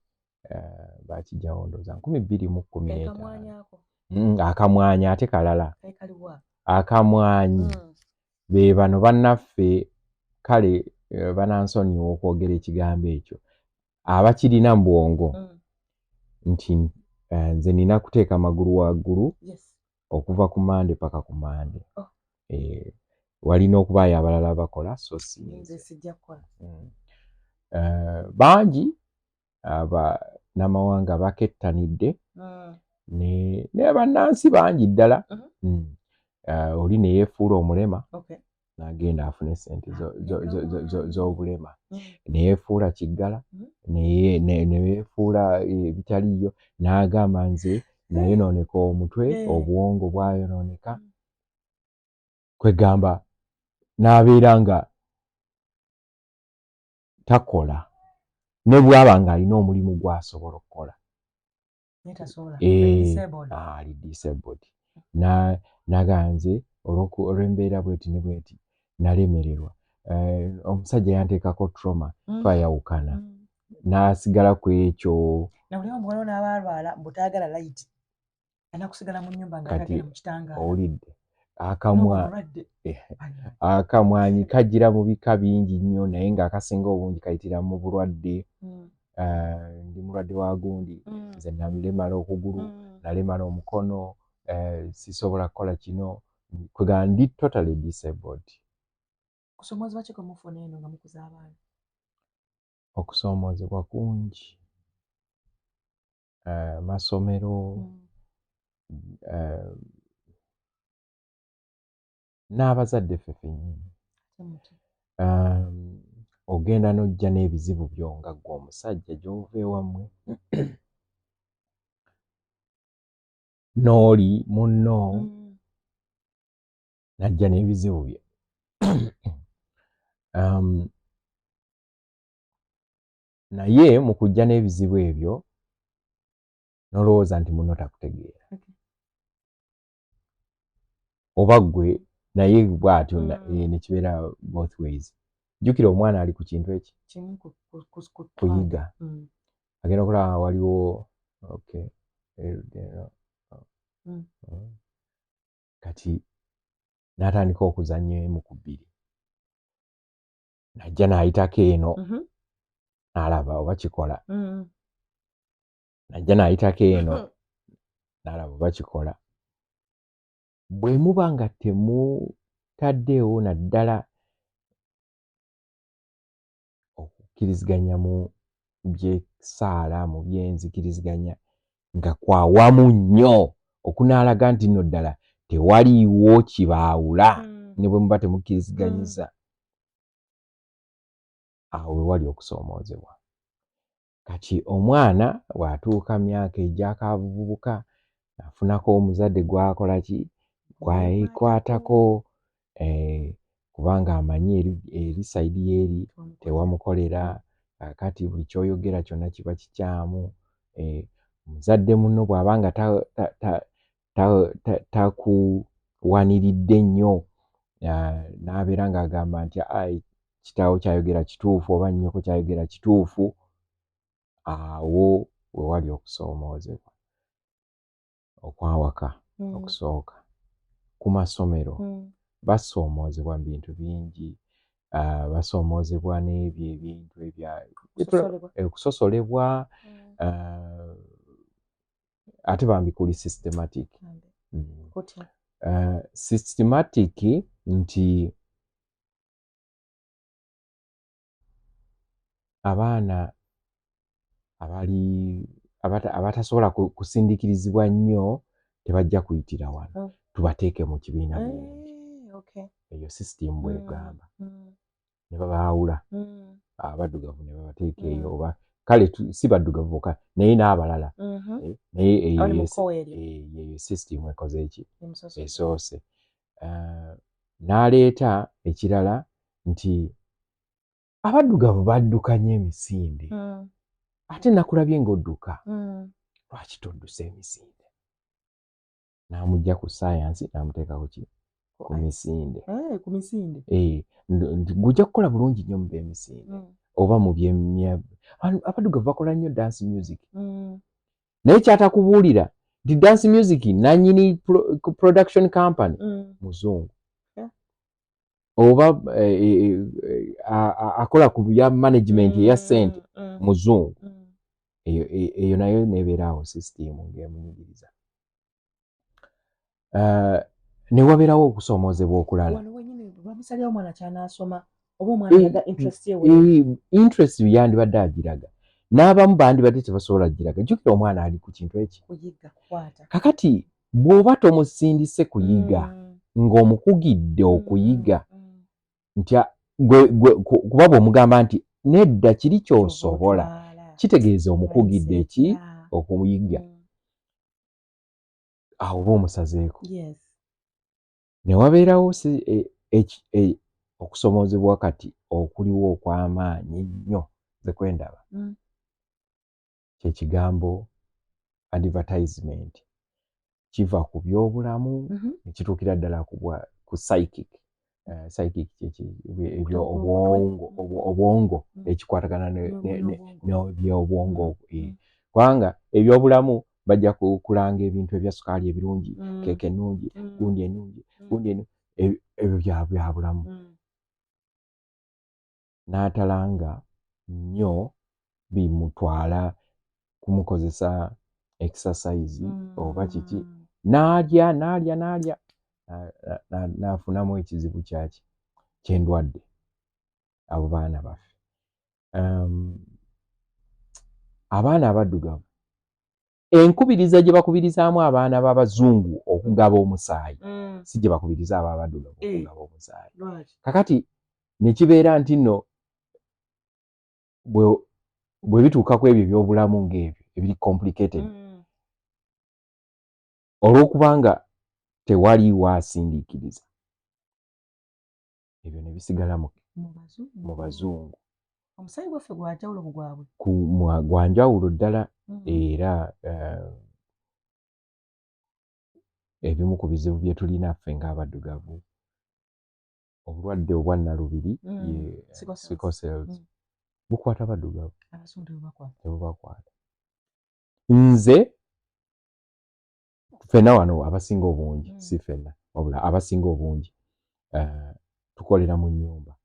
Bakijjawo ndowooza 2015. Akamwanyi ate kalala. Akamwanyi be bano bannaffe, kale banansonyiwa okwogera ekigambo ekyo, abakirina mu bwongo nti nze nina kuteeka magulu waggulu okuva ku Mande paka ku Mande. Walina okubaayo abalala bakola, so si nze. Bangi aba n'amawanga bakettanidde ne bannansi bangi ddala. Oli ne yeefuula omulema n'agenda afune sente z'obulema, ne yeefuula kiggala, ne yeefuula ebitaliiyo, n'agamba nze nayonooneka omutwe, obwongo bwayonooneka, kwegamba n'abeera nga takola ne bw'aba ng'alina omulimu gw'asobola okukola. Ali disabled, n'agamba nze olw'embeera bweti ne bweti nalemererwa, omusajja yanteekako trauma, twayawukana, n'asigala ku ekyo. Nawulira omuwala n'aba alwala mbu tayagala light, alina kusigala mu nnyumba nga Kati tagenda mu kitangaala. Owulidde N'obulwadde. Akamwanyi kajjira mu bika bingi nnyo, naye ng'akasinga obungi kayitira mu bulwadde. Ndi mulwadde wa gundi, nze nalemala okugulu, nalemala omukono, sisobola kukola kino, kwegamba ndi totally disabled. Kusoomoozebwa ki kwe mufuna eno nga mukuza abaana? Okusoomoozebwa kungi. Masomero, n'abazadde ffe ffennyini. Ate mutya? Ogenda n'ojja n'ebizibu byo nga ggwe omusajja gy'ova ewammwe, n'oli munno n'ajja n'ebizibu bye. Naye mu kujja n'ebizibu ebyo n'olowooza nti munno takutegeera oba ggwe naye bw'atyo, ne kibeera both ways. Jjukira omwana ali ku kintu eki Kimu kuyiga. Agenda okulaba waliwo, okay, kati n'atandika okuzannya emu ku bbiri, najja n'ayitako eno, n'alaba oba kikola, najja n'ayitako eno, n'alaba oba kikola. Bwe muba nga temutaddeewo naddala Okukkiriziganya mu by'essaala, mu byenzikiriziganya nga kwawamu nnyo okunaalaga nti nno ddala tewaliiwo kibaawula ne bwe muba temukkiriziganyiza. Awo we wali okusoomoozebwa. Kati omwana bw'atuuka myaka egy'akabuvubuka afunako omuzadde gw'akola ki, gwayekwatako, kubanga amanyi eri sayidi y'eri tewamukolera, kaakati buli ky'oyogera kyonna kiba kikyamu. Muzadde munno bw'aba nga takuwaniridde nnyo, n'abeera ng'agamba nti kitaawo ky'ayogera kituufu oba nnyoko ky'ayogera kituufu, awo we wali okusoomoozebwa okw'awaka. Okusooka ku masomero basoomoozebwa mu bintu bingi, basoomoozebwa n'ebyo ebintu ebya okusosolebwa, ate bambi kuli systematic. Systematic nti abaana abali abatasobola kusindiikirizibwa nnyo tebajja kuyitira wano, tubateeke mu kibiina bulungi. Eyo system bw'egamba. Ne babaawula abaddugavu ne babateeka eyo, oba kale si baddugavu bokka naye n'abalala. Naye eyo system ekoze eki esoose. N'aleeta ekirala nti abaddugavu badduka nnyo emisinde, ate nakulabye ng'odduka, lwaki toddusa emisinde? N'amugja ku science n'amuteeka ku ki, ku misinde. Ku misinde. Nti gujja kukola bulungi nnyo mu by'emisinde oba mu byemya. Abaddugavu bakola nnyo dance music, naye kyatakubuulira nti dance music nannyini production company muzungu, oba akola ku bya management eya ssente muzungu. Eyo nayo nebeeraawo system ng'emunyigiriza. Ne wabeerawo okusoomoozebwa okulala. Interest yandibadde agiraga, n'abamu bandibadde tebasobola giraga. Jjukira omwana ali ku kintu eki, kakati bw'oba tomusindise kuyiga ng'omukugidde okuyiga nti kuba bw'omugamba nti nedda kiri ky'osobola, kitegeeza omukugidde ki okuyiga, awo oba omusazeeko. Ne wabeerawo okusomoozebwa kati okuliwo okw'amaanyi ennyo nze kwendaba, kye kigambo advertisement kiva ku byobulamu ne kituukira ddala ku psychic. Psychic ebyo obwongo ekikwatagana n'ebyobwongo, kubanga ebyobulamu bajja kulanga ebintu ebya sukaali ebirungi, keeke ennungi, gundi ennungi, gundi ebyo bya bulamu. N'atalanga nnyo bimutwala kumukozesa exercise oba kiki, n'alya n'alya n'alya n'afunamu ekizibu kyaki ky'endwadde. Abo baana baffe, abaana abaddugavu, enkubiriza gye bakubirizaamu abaana b'abazungu okugaba omusaayi si gye bakubiriza ab'abaddugavu okugaba omusaayi. Kakati ne kibeera nti nno bwe bituuka ku ebyo ebyobulamu ng'ebyo ebiri complicated, olw'okubanga tewaliiwo asindiikiriza, ebyo ne bisigala mu bazungu. Omusaayi gwaffe gwanjawulo ku gwabwe. Gwanjawulo ddala. Era ebimu ku bizibu bye tulina ffe ng'abaddugavu, obulwadde obwa nnalubiri, sickle cells, bukwata baddugavu, tebubakwata. Nze ffenna wano abasinga obungi, si ffenna wabula abasinga obungi, tukolera mu nnyumba.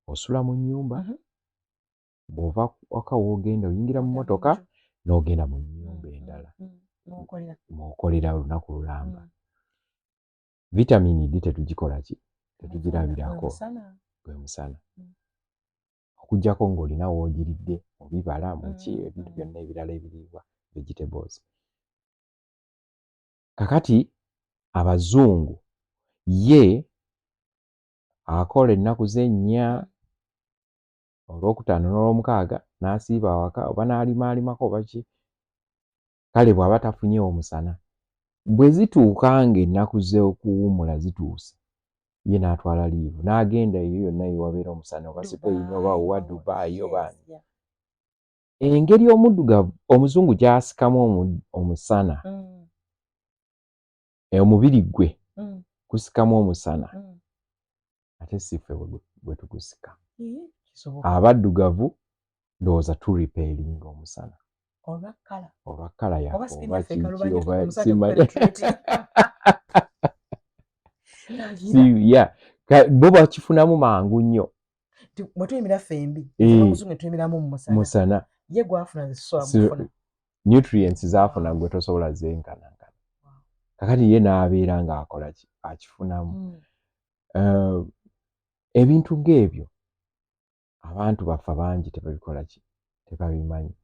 Osula mu nnyumba, bw'ova waka w'ogenda oyingira mu mmotoka n'ogenda mu nnyumba endala mw'okolera olunaku lulamba. Vitamin D tetugikola ki, tetugirabirako, gwe musana. Okuggyako ng'olina w'ogiridde mu bibala, mu ki, ebintu byonna ebirala ebiriibwa, vegetables. Kakati abazungu, ye akola ennaku ze 4, Olwokutaano n'Olwomukaaga n'asiiba awaka oba n'alimaalimako oba ki. Kale bw'aba tafunyeewo musana, bwe zituuka ng'ennaku z'okuwummula zituuse, ye n'atwala liivu n'agenda eyo yonna ewabeera omusana, oba Spain oba owa Dubai oba ani. Engeri omuddugavu, omuzungu gy'asikamu omusana, omubiri gwe gusikamu omusana, ate si ffe bwe tugusika. Abaddugavu ndowooza turepellinga omusana olwa kkala yaffe oba kiki oba simanyi. Bo bakifunamu mangu nnyo. Bwe tuyimira ffembi, omuzungu tuyimiramu mu musana, ye gwafuna nze sisobola gufuna. Nutrients zaafuna gwe tosobola zenkanankana. Kakati ye n'abeera ng'akola ki, akifunamu. Ebintu ng'ebyo abantu baffe bangi tebabikola ki, tebabimanyi.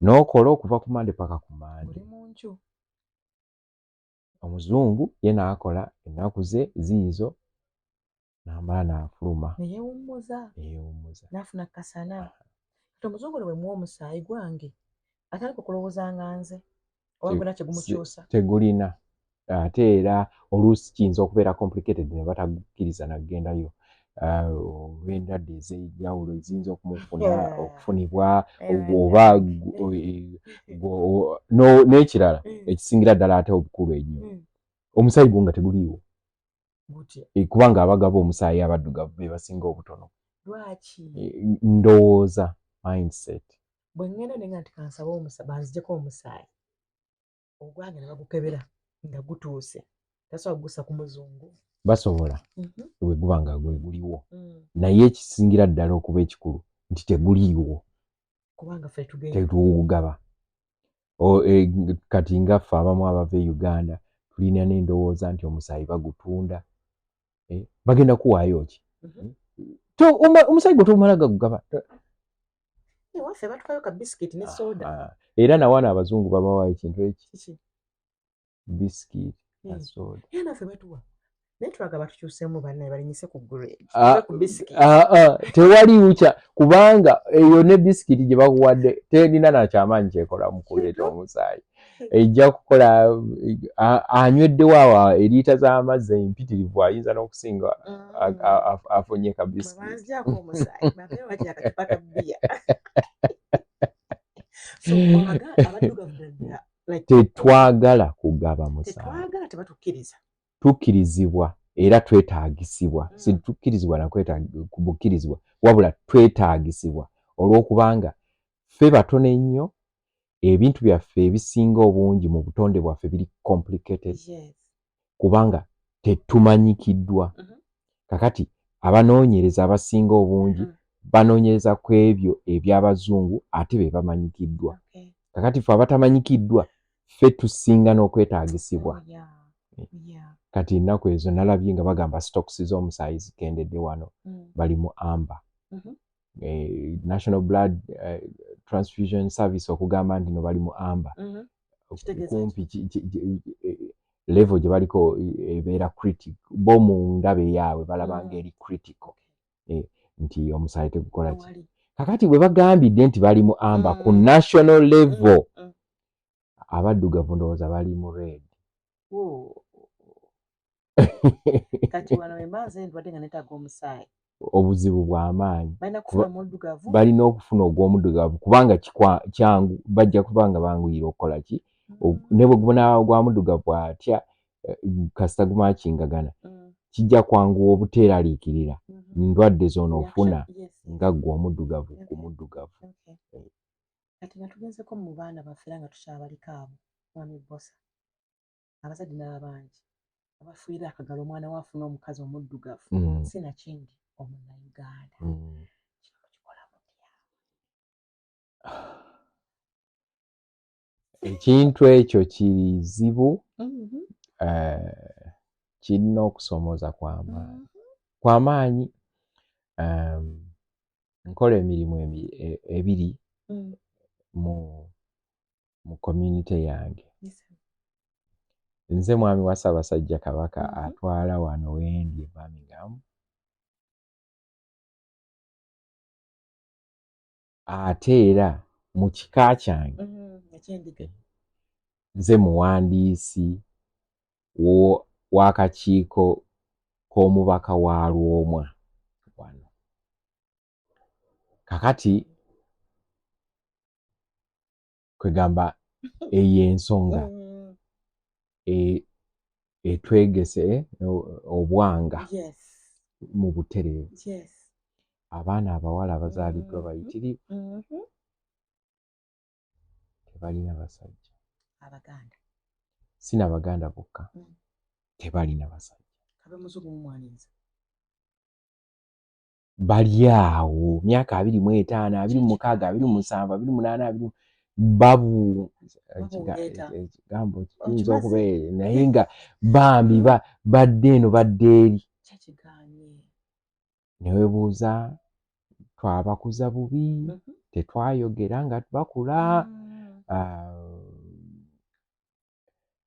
N'okola okuva ku Mande paka ku Mande, omuzungu ye n'akola ennaku ze ziizo n'amala n'afuluma. Neyewummuza. Neyewummuza. N'afuna kasana. Kati omuzungu ne bwemuwa omusaayi gwange atandika okulowooza nga nze, oba gwena kyegumukyusa? Tegulina. Ate era oluusi kiyinza okubeera complicated ne batagukkiriza nakugendayo olw'endwadde ez'enjawulo eziyinza okumufuna, okufunibwa oba n'ekirala. Ekisingira ddala ate obukulu ennyo, omusaayi gwo nga teguliiwo, kubanga abagaba omusaayi abaddugavu be basinga obutono. Lwaki? Ndowooza mindset. Bwe ŋŋenda nenga nti kansabe banzijeko omusaayi ogwange ne bagukebera nga gutuuse, tasobola kugusa ku muzungu? Basobola bwe guba nga gwe guliwo, naye ekisingira ddala okuba ekikulu nti teguliiwo. Kubanga ffe tugenda Tetuwugaba. Kati nga ffe abamu abava e Uganda tulina n'endowooza nti omusaayi bagutunda. Bagenda kuwaayo ki? Omusaayi gwe tomala gagugaba. Ewaffe batuwayo ka bisikiti ne soda. Era nawana abazungu babawayo ekintu eki bisikiti na soda. Era naffe batuwa, naye tulaga batukyusemu bannaye, balinyise ku grade ku bisikiti. Tewali wukya, kubanga eyo ne bisikiti gye bakuwadde terina nakyamaanyi kyekola mu kuleeta omusaayi. Ejja kukola anyweddewo awo eriita z'amazzi empitirivu, ayinza n'okusinga afunye ka bisikiti. Banzijako omusaayi, babeera bakira akacupa ka bbiya. So abaddugavu ddala like Tetwagala kugaba musaayi. Tetwagala, tebatukkiriza. Tukkirizibwa era twetaagisibwa. Si tukkirizibwa nakubukkirizibwa, wabula twetaagisibwa olw'okubanga ffe batono ennyo. Ebintu byaffe ebisinga obungi mu butonde bwaffe biri complicated kubanga tetumanyikiddwa. Kakati abanoonyereza abasinga obungi banoonyereza ku ebyo eby'abazungu, ate be bamanyikiddwa. Kakati ffe abatamanyikiddwa, ffe tusinga n'okwetaagisibwa. Kati ennaku ezo nalabye nga bagamba stocks z'omusaayi zikendedde wano, bali mu amber. National Blood Transfusion Service okugamba nti no bali mu amber, kumpi level gye baliko ebeera critical. Bo mu ndaba eyaabwe balaba ng'eri critical, nti omusaayi tegukola ki. Kakati bwe bagambidde nti bali mu amber ku national level, abaddugavu ndowooza bali mu red. Kati wano wemba nze ndwadde nga neetaaga omusaayi? Obuzibu bw'amaanyi. Balina kufuna muddugavu. Balina okufuna ogw'omuddugavu kubanga kyangu, bajja kuba nga banguyira okukola ki, ne bwe gunaaba gwa muddugavu atya, kasita gumakingagana, kijja kwanguwa obuteeraliikirira ndwadde z'ono ofuna nga ggwe omuddugavu ku muddugavu. Kati nga tugenzeko mu baana baffe era nga tukyabaliko abo, mwami Bosa, abazadde n'abangi abafiira akagalo omwana we afuna omukazi omuddugavu, sinakindi omunnayuganda, kino mukikola mutya? Ekintu ekyo kizibu, kirina okusoomooza kw'amaanyi. Nkola emirimu ebiri mu community yange. Nze mwami wa Ssaabasajja Kabaka atwala wano wendi e Birmingham. Ate era mu kika kyange nze muwandiisi w'akakiiko k'omubaka wa Lwomwa wano. Kakati kwegamba eyo ensonga etwegese obwanga mu butereevu. Abaana abawala abazaaliddwa bayitirivu tebalina basajja. Abaganda. Si na Baganda bokka. Tebalina basajja. Kabe muzungu mumwaniriza. Bali awo myaka 25, 26, 27, 28, abiri babu ekigambo kiyinza okuba naye nga bambi badde eno badde eri. Ne weebuuza twabakuza bubi, tetwayogera nga bakula.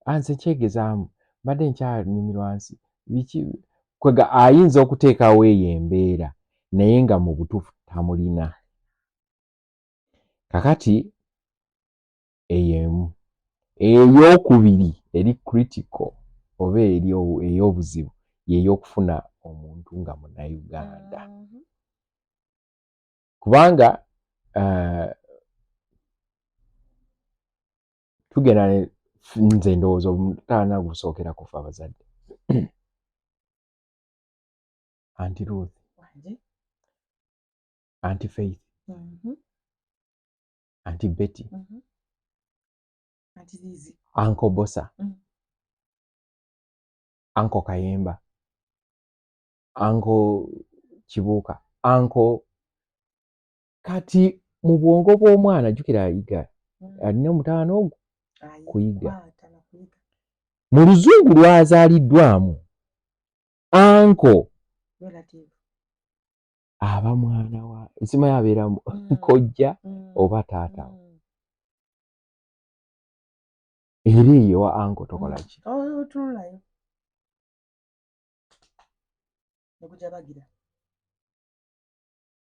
Nze nkyegezaamu mbadde nkyanyumirwa nsi biki kwega ayinza okuteekawo eyo embeera naye nga mu butuufu tamulina. Kakati eyo emu. Ey'okubiri eri critical oba eri ey'obuzibu y'ey'okufuna omuntu nga Munnayuganda. Kubanga tugenda nze ndowooza omutaana gusookera kufa abazadde. Auntie Ruth, Auntie Faith, Auntie Betty, Uncle Bosa, Uncle Kayemba, Uncle Kibuuka, Uncle kati mu bwongo bw'omwana jjukira ayiga alina omutaano ogwo kuyiga mu luzungu lw'azaaliddwamu uncle aba mwana wa simanyi abeera kojja oba taata era eyo wa uncle tokola ki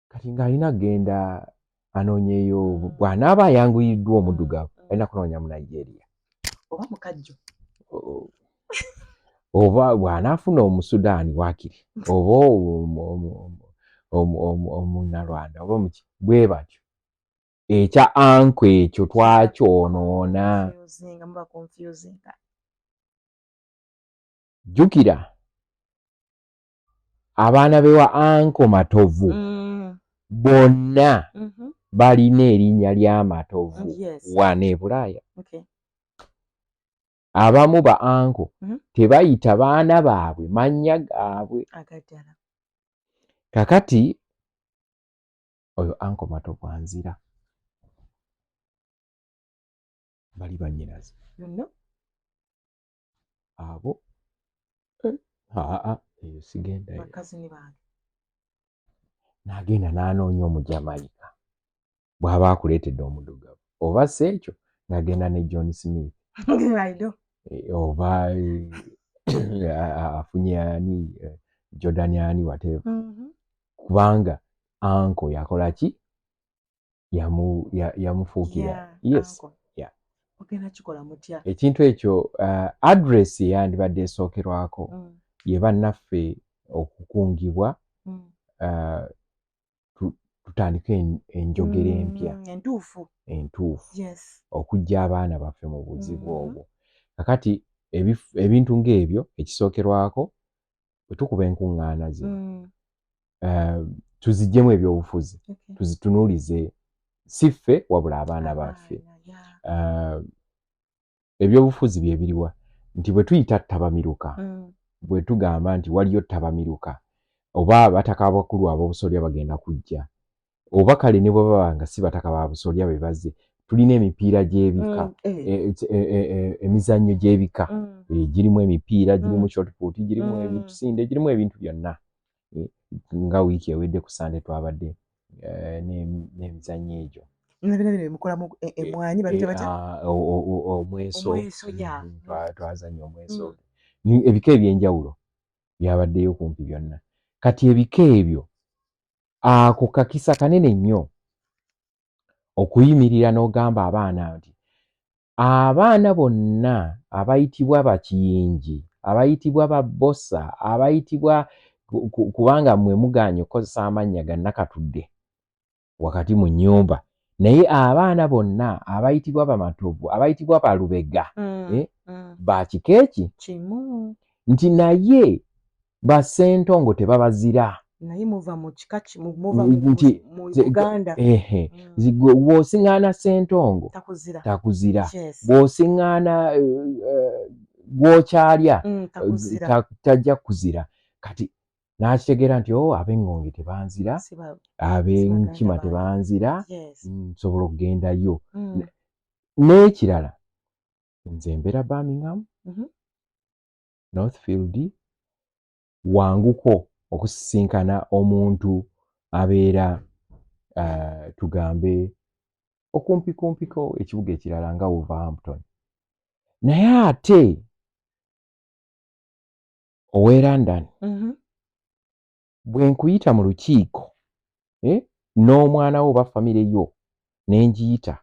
kati ng'alina kugenda anoonyeyo bw'anaaba ayanguyiddwa omuddugavu alina kunoonya mu Nigeria oba mukajjo oba bw'anaafuna Omusudaani waakiri oba Omunnalwanda oba muki bwe batyo ekya anko ekyo twakyonoona. Jjukira abaana bewa anko Matovu bonna balina erinnya lya Matovu wano e Bulaaya. Abamu ba anko tebayita baana baabwe mannya gaabwe. Kakati oyo anko Matovu anzira bali bannyinaze abo aa eyo sigendayo n'agenda n'anoonya Omujamayika bw'aba akuleetedde omuddugavu oba si ekyo ng'agenda ne John Smith oba afunye ani Jordan ani whatever kubanga anko yakola ki yamufuukira yes ekintu ekyo address eyandibadde esookerwako ye bannaffe okukungibwa tutandike enjogera empya entuufu okuggya abaana baffe mu buzibu obwo. Kakati ebintu ng'ebyo ekisookerwako bwe tukuba enkuŋŋaana zino tuziggyemu ebyobufuzi tuzitunuulize si ffe wabula abaana baffe. Ebyobufuzi bye biriwa nti bwe tuyita ttabamiruka bwe tugamba nti waliyo ttabamiruka oba abataka abakulu ab'obusolya bagenda kujja oba kale ne bwe baba nga si bataka ba busolya be bazze tulina emipiira gy'ebika emizannyo gy'ebika girimu emipiira girimu shotput girimu ebisinde girimu ebintu byonna nga wiiki ewedde ku Sande twabadde N'emizannyo egyo. Nabina bino bimukolamu emwanyi babita batya? Omweso. Twazanya omweso. Ebika ebyenjawulo byabaddeyo kumpi byonna. Kati ebika ebyo, ako kakisa kanene nnyo okuyimirira n'ogamba abaana nti abaana bonna abayitibwa Bakiyingi, abayitibwa Babosa, abayitibwa, kubanga mmwe mugaanye okukozesa amannya ga Nakatudde wakati mu nnyumba, naye abaana bonna abayitibwa Bamatovu, abayitibwa Balubega, bakika eki nti naye Basentongo tebabazira. Naye muva mu kika, muva mu Uganda. Ehe, bw'osiŋŋaana Sentongo takuzira, bw'osiŋŋaana gwokyalya tajja kuzira. Kati n'akitegeera nti o ab'eŋŋonge tebanzira, ab'enkima tebanzira, nsobola okugendayo. N'ekirala, nze mbeera Birmingham, Northfield, wanguko okusisinkana omuntu abeera, tugambe okumpikumpiko ekibuga ekirala nga Wolverhampton, naye ate ow'e London, bwe nkuyita mu lukiiko n'omwana wo oba famire yo ne ngiyita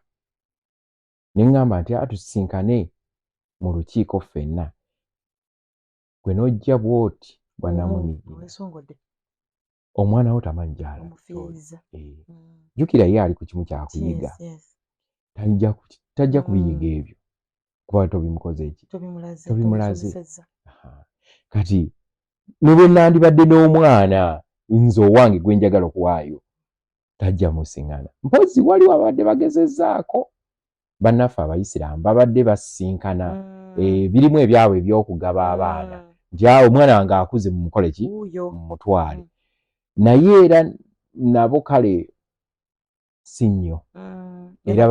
ne ŋŋamba nti atusisinkane mu lukiiko ffenna, gwe n'ojja bw'oti bwannamunigina, omwana wo tamanyi gy'alaga. Jjukira ye ali ku kimu kyakuyiga, tajja kubiyiga ebyo kuba tobimukoze eki, tobimulaze. Kati ne bwe nandibadde n'omwana nze owange gwe njagala okuwaayo, tajja musiŋŋana. Mpozi waliwo ababadde bagezezzaako, bannaffe Abayisiraamu babadde basisinkana, birimu ebyabwe ebyokugaba abaana nti awo omwana wange akuze mumukole ki, mumutwale, naye era nabo kale si nnyo. Era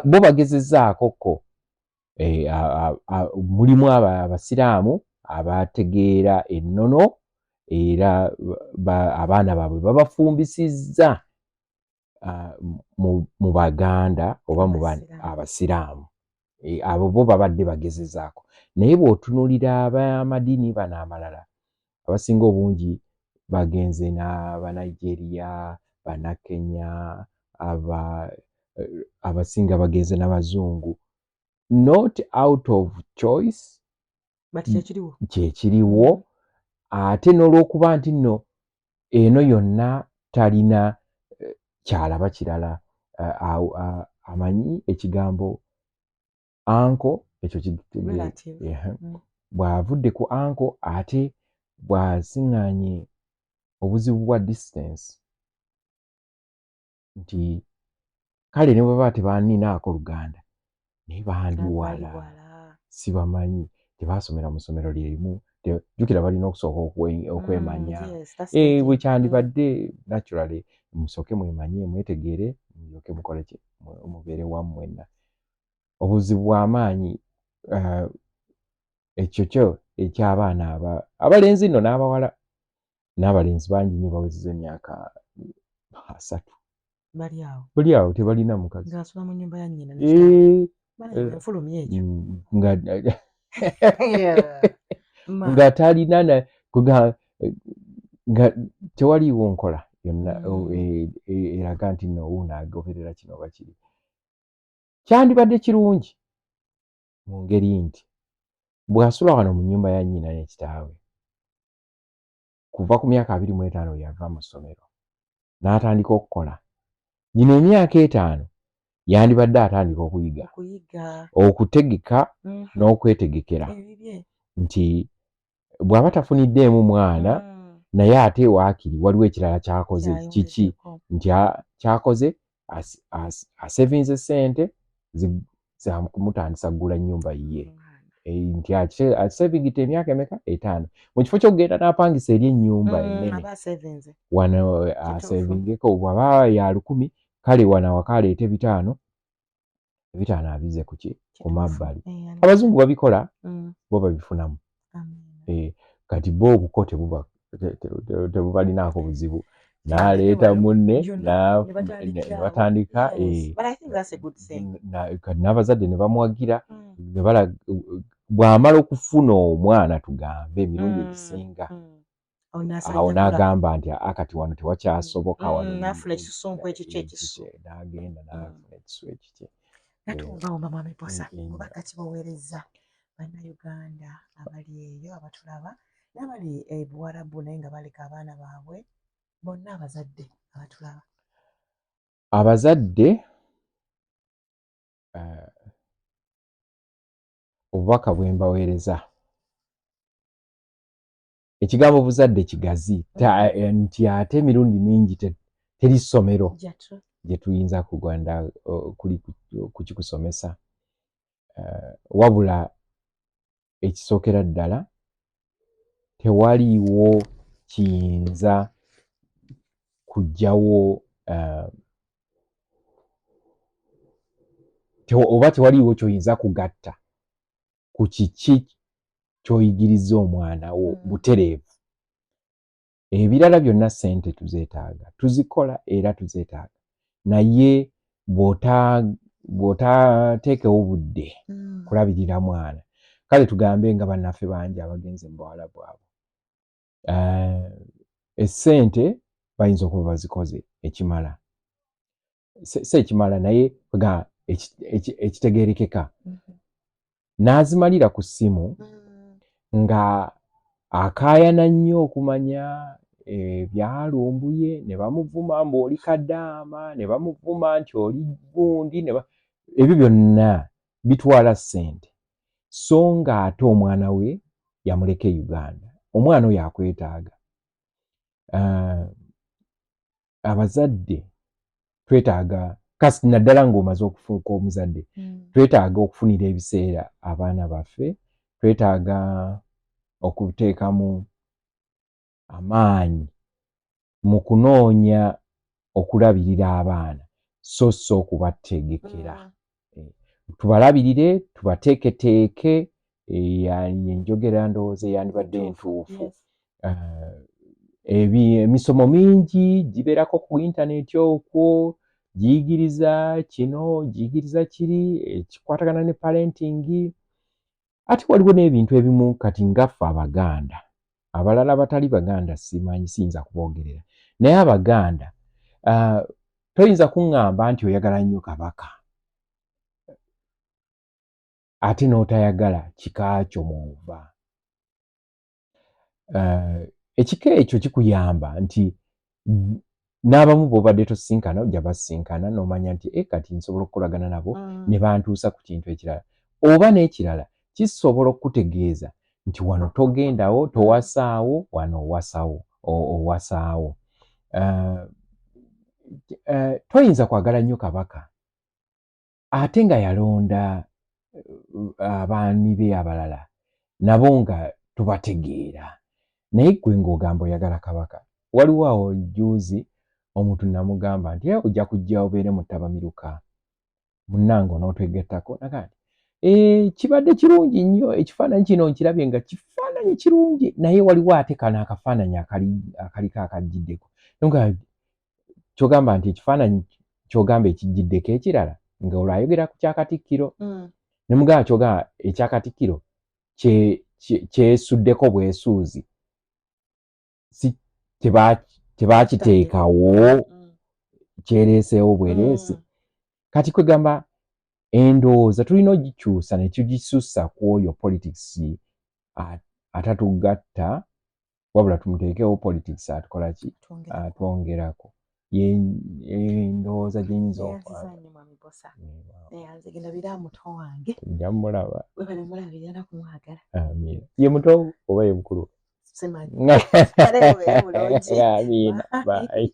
bo bagezezzaako ko, mulimu Abasiraamu abategeera ennono, era abaana baabwe babafumbisizza mu Baganda oba mu Abasiraamu. Abo bo babadde bagezezaako, naye bw'otunuulira ab'amadiini bano amalala, abasinga obungi bagenze n'Abanigeria, Bannakenya, abasinga bagenze n'Abazungu, not out of choice, kyekiriwo, ate n'olwokuba nti nno eno yonna talina kyalaba kirala. Amanyi ekigambo uncle, ekyo bw'avudde ku uncle, ate bw'asiŋŋaanye obuzibu bwa distance nti kale ne bwe baba tebaninaako luganda, naye bandi wala, sibamanyi, tebasomera mu ssomero lyerimu. Jjukira balina okusooka okwemanya. Bwe kyandibadde naturally, musooke mwemanye, mwetegeere, mulyoke mukole ki, mubeere wamu mwenna. Obuzibu bw'amaanyi, ekyo kyo eky'abaana abalenzi nno n'abawala. N'abalenzi bangi nnyo bawezezza emyaka 30 bali awo tebalina mukazi. Ng'asula mu nnyumba ya nnyina. Enfulumya ekyo. Nga talina, nga tewaliiwo nkola yonna eraga nti nno wuuno agoberera kino oba kiri. Kyandibadde kirungi mu ngeri nti bw'asula wano mu nnyumba ya nnyina ne kitaawe kuva ku myaka 25 yava mu ssomero n'atandika okukola, gino emyaka 5 yandibadde atandika okuyiga okutegeka n'okwetegekera nti bw'aba tafuniddeemu mwana, naye ate waakiri waliwo ekirala kyakoze kiki, nti kyakoze asevinze ssente zakumutandisa kugula nnyumba yiye, nti akisevingidde emyaka emeka, 5, mu kifo ky'okugenda n'apangisa eri ennyumba ennene. Wano asevingeko, bw'aba ya 1000, kale wano awaka aleete 500, 500 abize kuki, ku mabbali. Abazungu babikola, bo babifunamu. Kati bo obuko tebubalinaako buzibu. N'aleeta munne ne batandika, eh, n'abazadde ne bamuwagira. Bw'amala okufuna omwana, tugambe emirundi egisinga, awo n'agamba nti akati wano tewakyasoboka. Wano n'afuna ekisusunku ekikye ekisu. N'agenda n'afuna ekisu ekikye. Natuwumba mwami Bbosa, kuba kati baweereza Bannayuganda abali eyo abatulaba n'abali e Buwarabu naye nga baleka abaana baabwe, bonna abazadde abatulaba. Abazadde, obubaka bwe mbaweereza, ekigambo buzadde kigazi nti ate emirundi mingi teri ssomero gye tuyinza kuganda kuli kukikusomesa, wabula ekisookera ddala, tewaliiwo kiyinza kuggyawo oba tewaliiwo ky'oyinza kugatta ku kiki ky'oyigiriza omwana wo butereevu. Ebirala byonna, ssente tuzeetaaga, tuzikola era tuzeetaaga, naye bw'otateekewo budde kulabirira mwana, kale tugambe nga bannaffe bangi abagenze mu Bawalabu abo, essente bayinza okuba bazikoze ekimala, si ekimala naye ga ekitegeerekeka, n'azimalira ku ssimu nga akaayana nnyo okumanya ebyalumbuye, ne bamuvuma mbu oli kadaama, ne bamuvuma nti oli gundi, ebyo byonna bitwala ssente, so ng'ate omwana we yamuleka e Uganda. Omwana oyo akwetaaga. Abazadde twetaaga kasi, naddala ng'omaze okufuuka omuzadde, twetaaga okufunira ebiseera abaana baffe, twetaaga okuteekamu amaanyi mu kunoonya okulabirira abaana, so so okubategekera. Tubalabirire, tubateeketeeke, enjogera ndowooza eyandibadde entuufu. Emisomo mingi gibeerako ku intaneti, okwo giyigiriza kino, giyigiriza kiri ekikwatagana ne parenting. Ate waliwo n'ebintu ebimu kati ngaffe Abaganda, abalala batali Baganda simanyi, siyinza kuboogerera, naye Abaganda, toyinza kuŋŋamba nti oyagala nnyo Kabaka ate n'otayagala kika kyo mwova. Ekika ekyo kikuyamba nti n'abamu b'obadde tosinkana ojja basinkana, n'omanya nti e kati nsobola okukolagana nabo ne bantuusa ku kintu ekirala oba n'ekirala. Kisobola okukutegeeza nti wano togendawo, towasaawo, wano owasawo, owasaawo. Toyinza kwagala nnyo Kabaka ate nga yalonda abaami be abalala nabo nga tubategeera, naye gwe ng'ogamba oyagala Kabaka. Waliwo awo juzi omuntu namugamba nti ojja kujja obeere mu ttabamiruka munnange onootwegattako, naga nti kibadde kirungi nnyo, ekifaananyi kino nkirabye nga kifaananyi kirungi, naye waliwo ate kano akafaananyi akaliko akajjiddeko. Kyogamba nti ekifaananyi kyogamba ekijjiddeko ekirala, nga olwo ayogera ku kyakatikkiro, ne mugamba kyogamba ekyakatikkiro kyesuddeko bwesuuzi, si tebakiteekawo, kyereeseewo bwereese. Kati kwegamba endowooza tulina ogikyusa ne tugisussa ku oyo politics atatugatta, wabula tumuteekewo politics atukola ki? Atwongerako. Endowooza gyenyinza. Nja mulaba ye muto oba ye mukulu. Simanyi. Amiina, bye.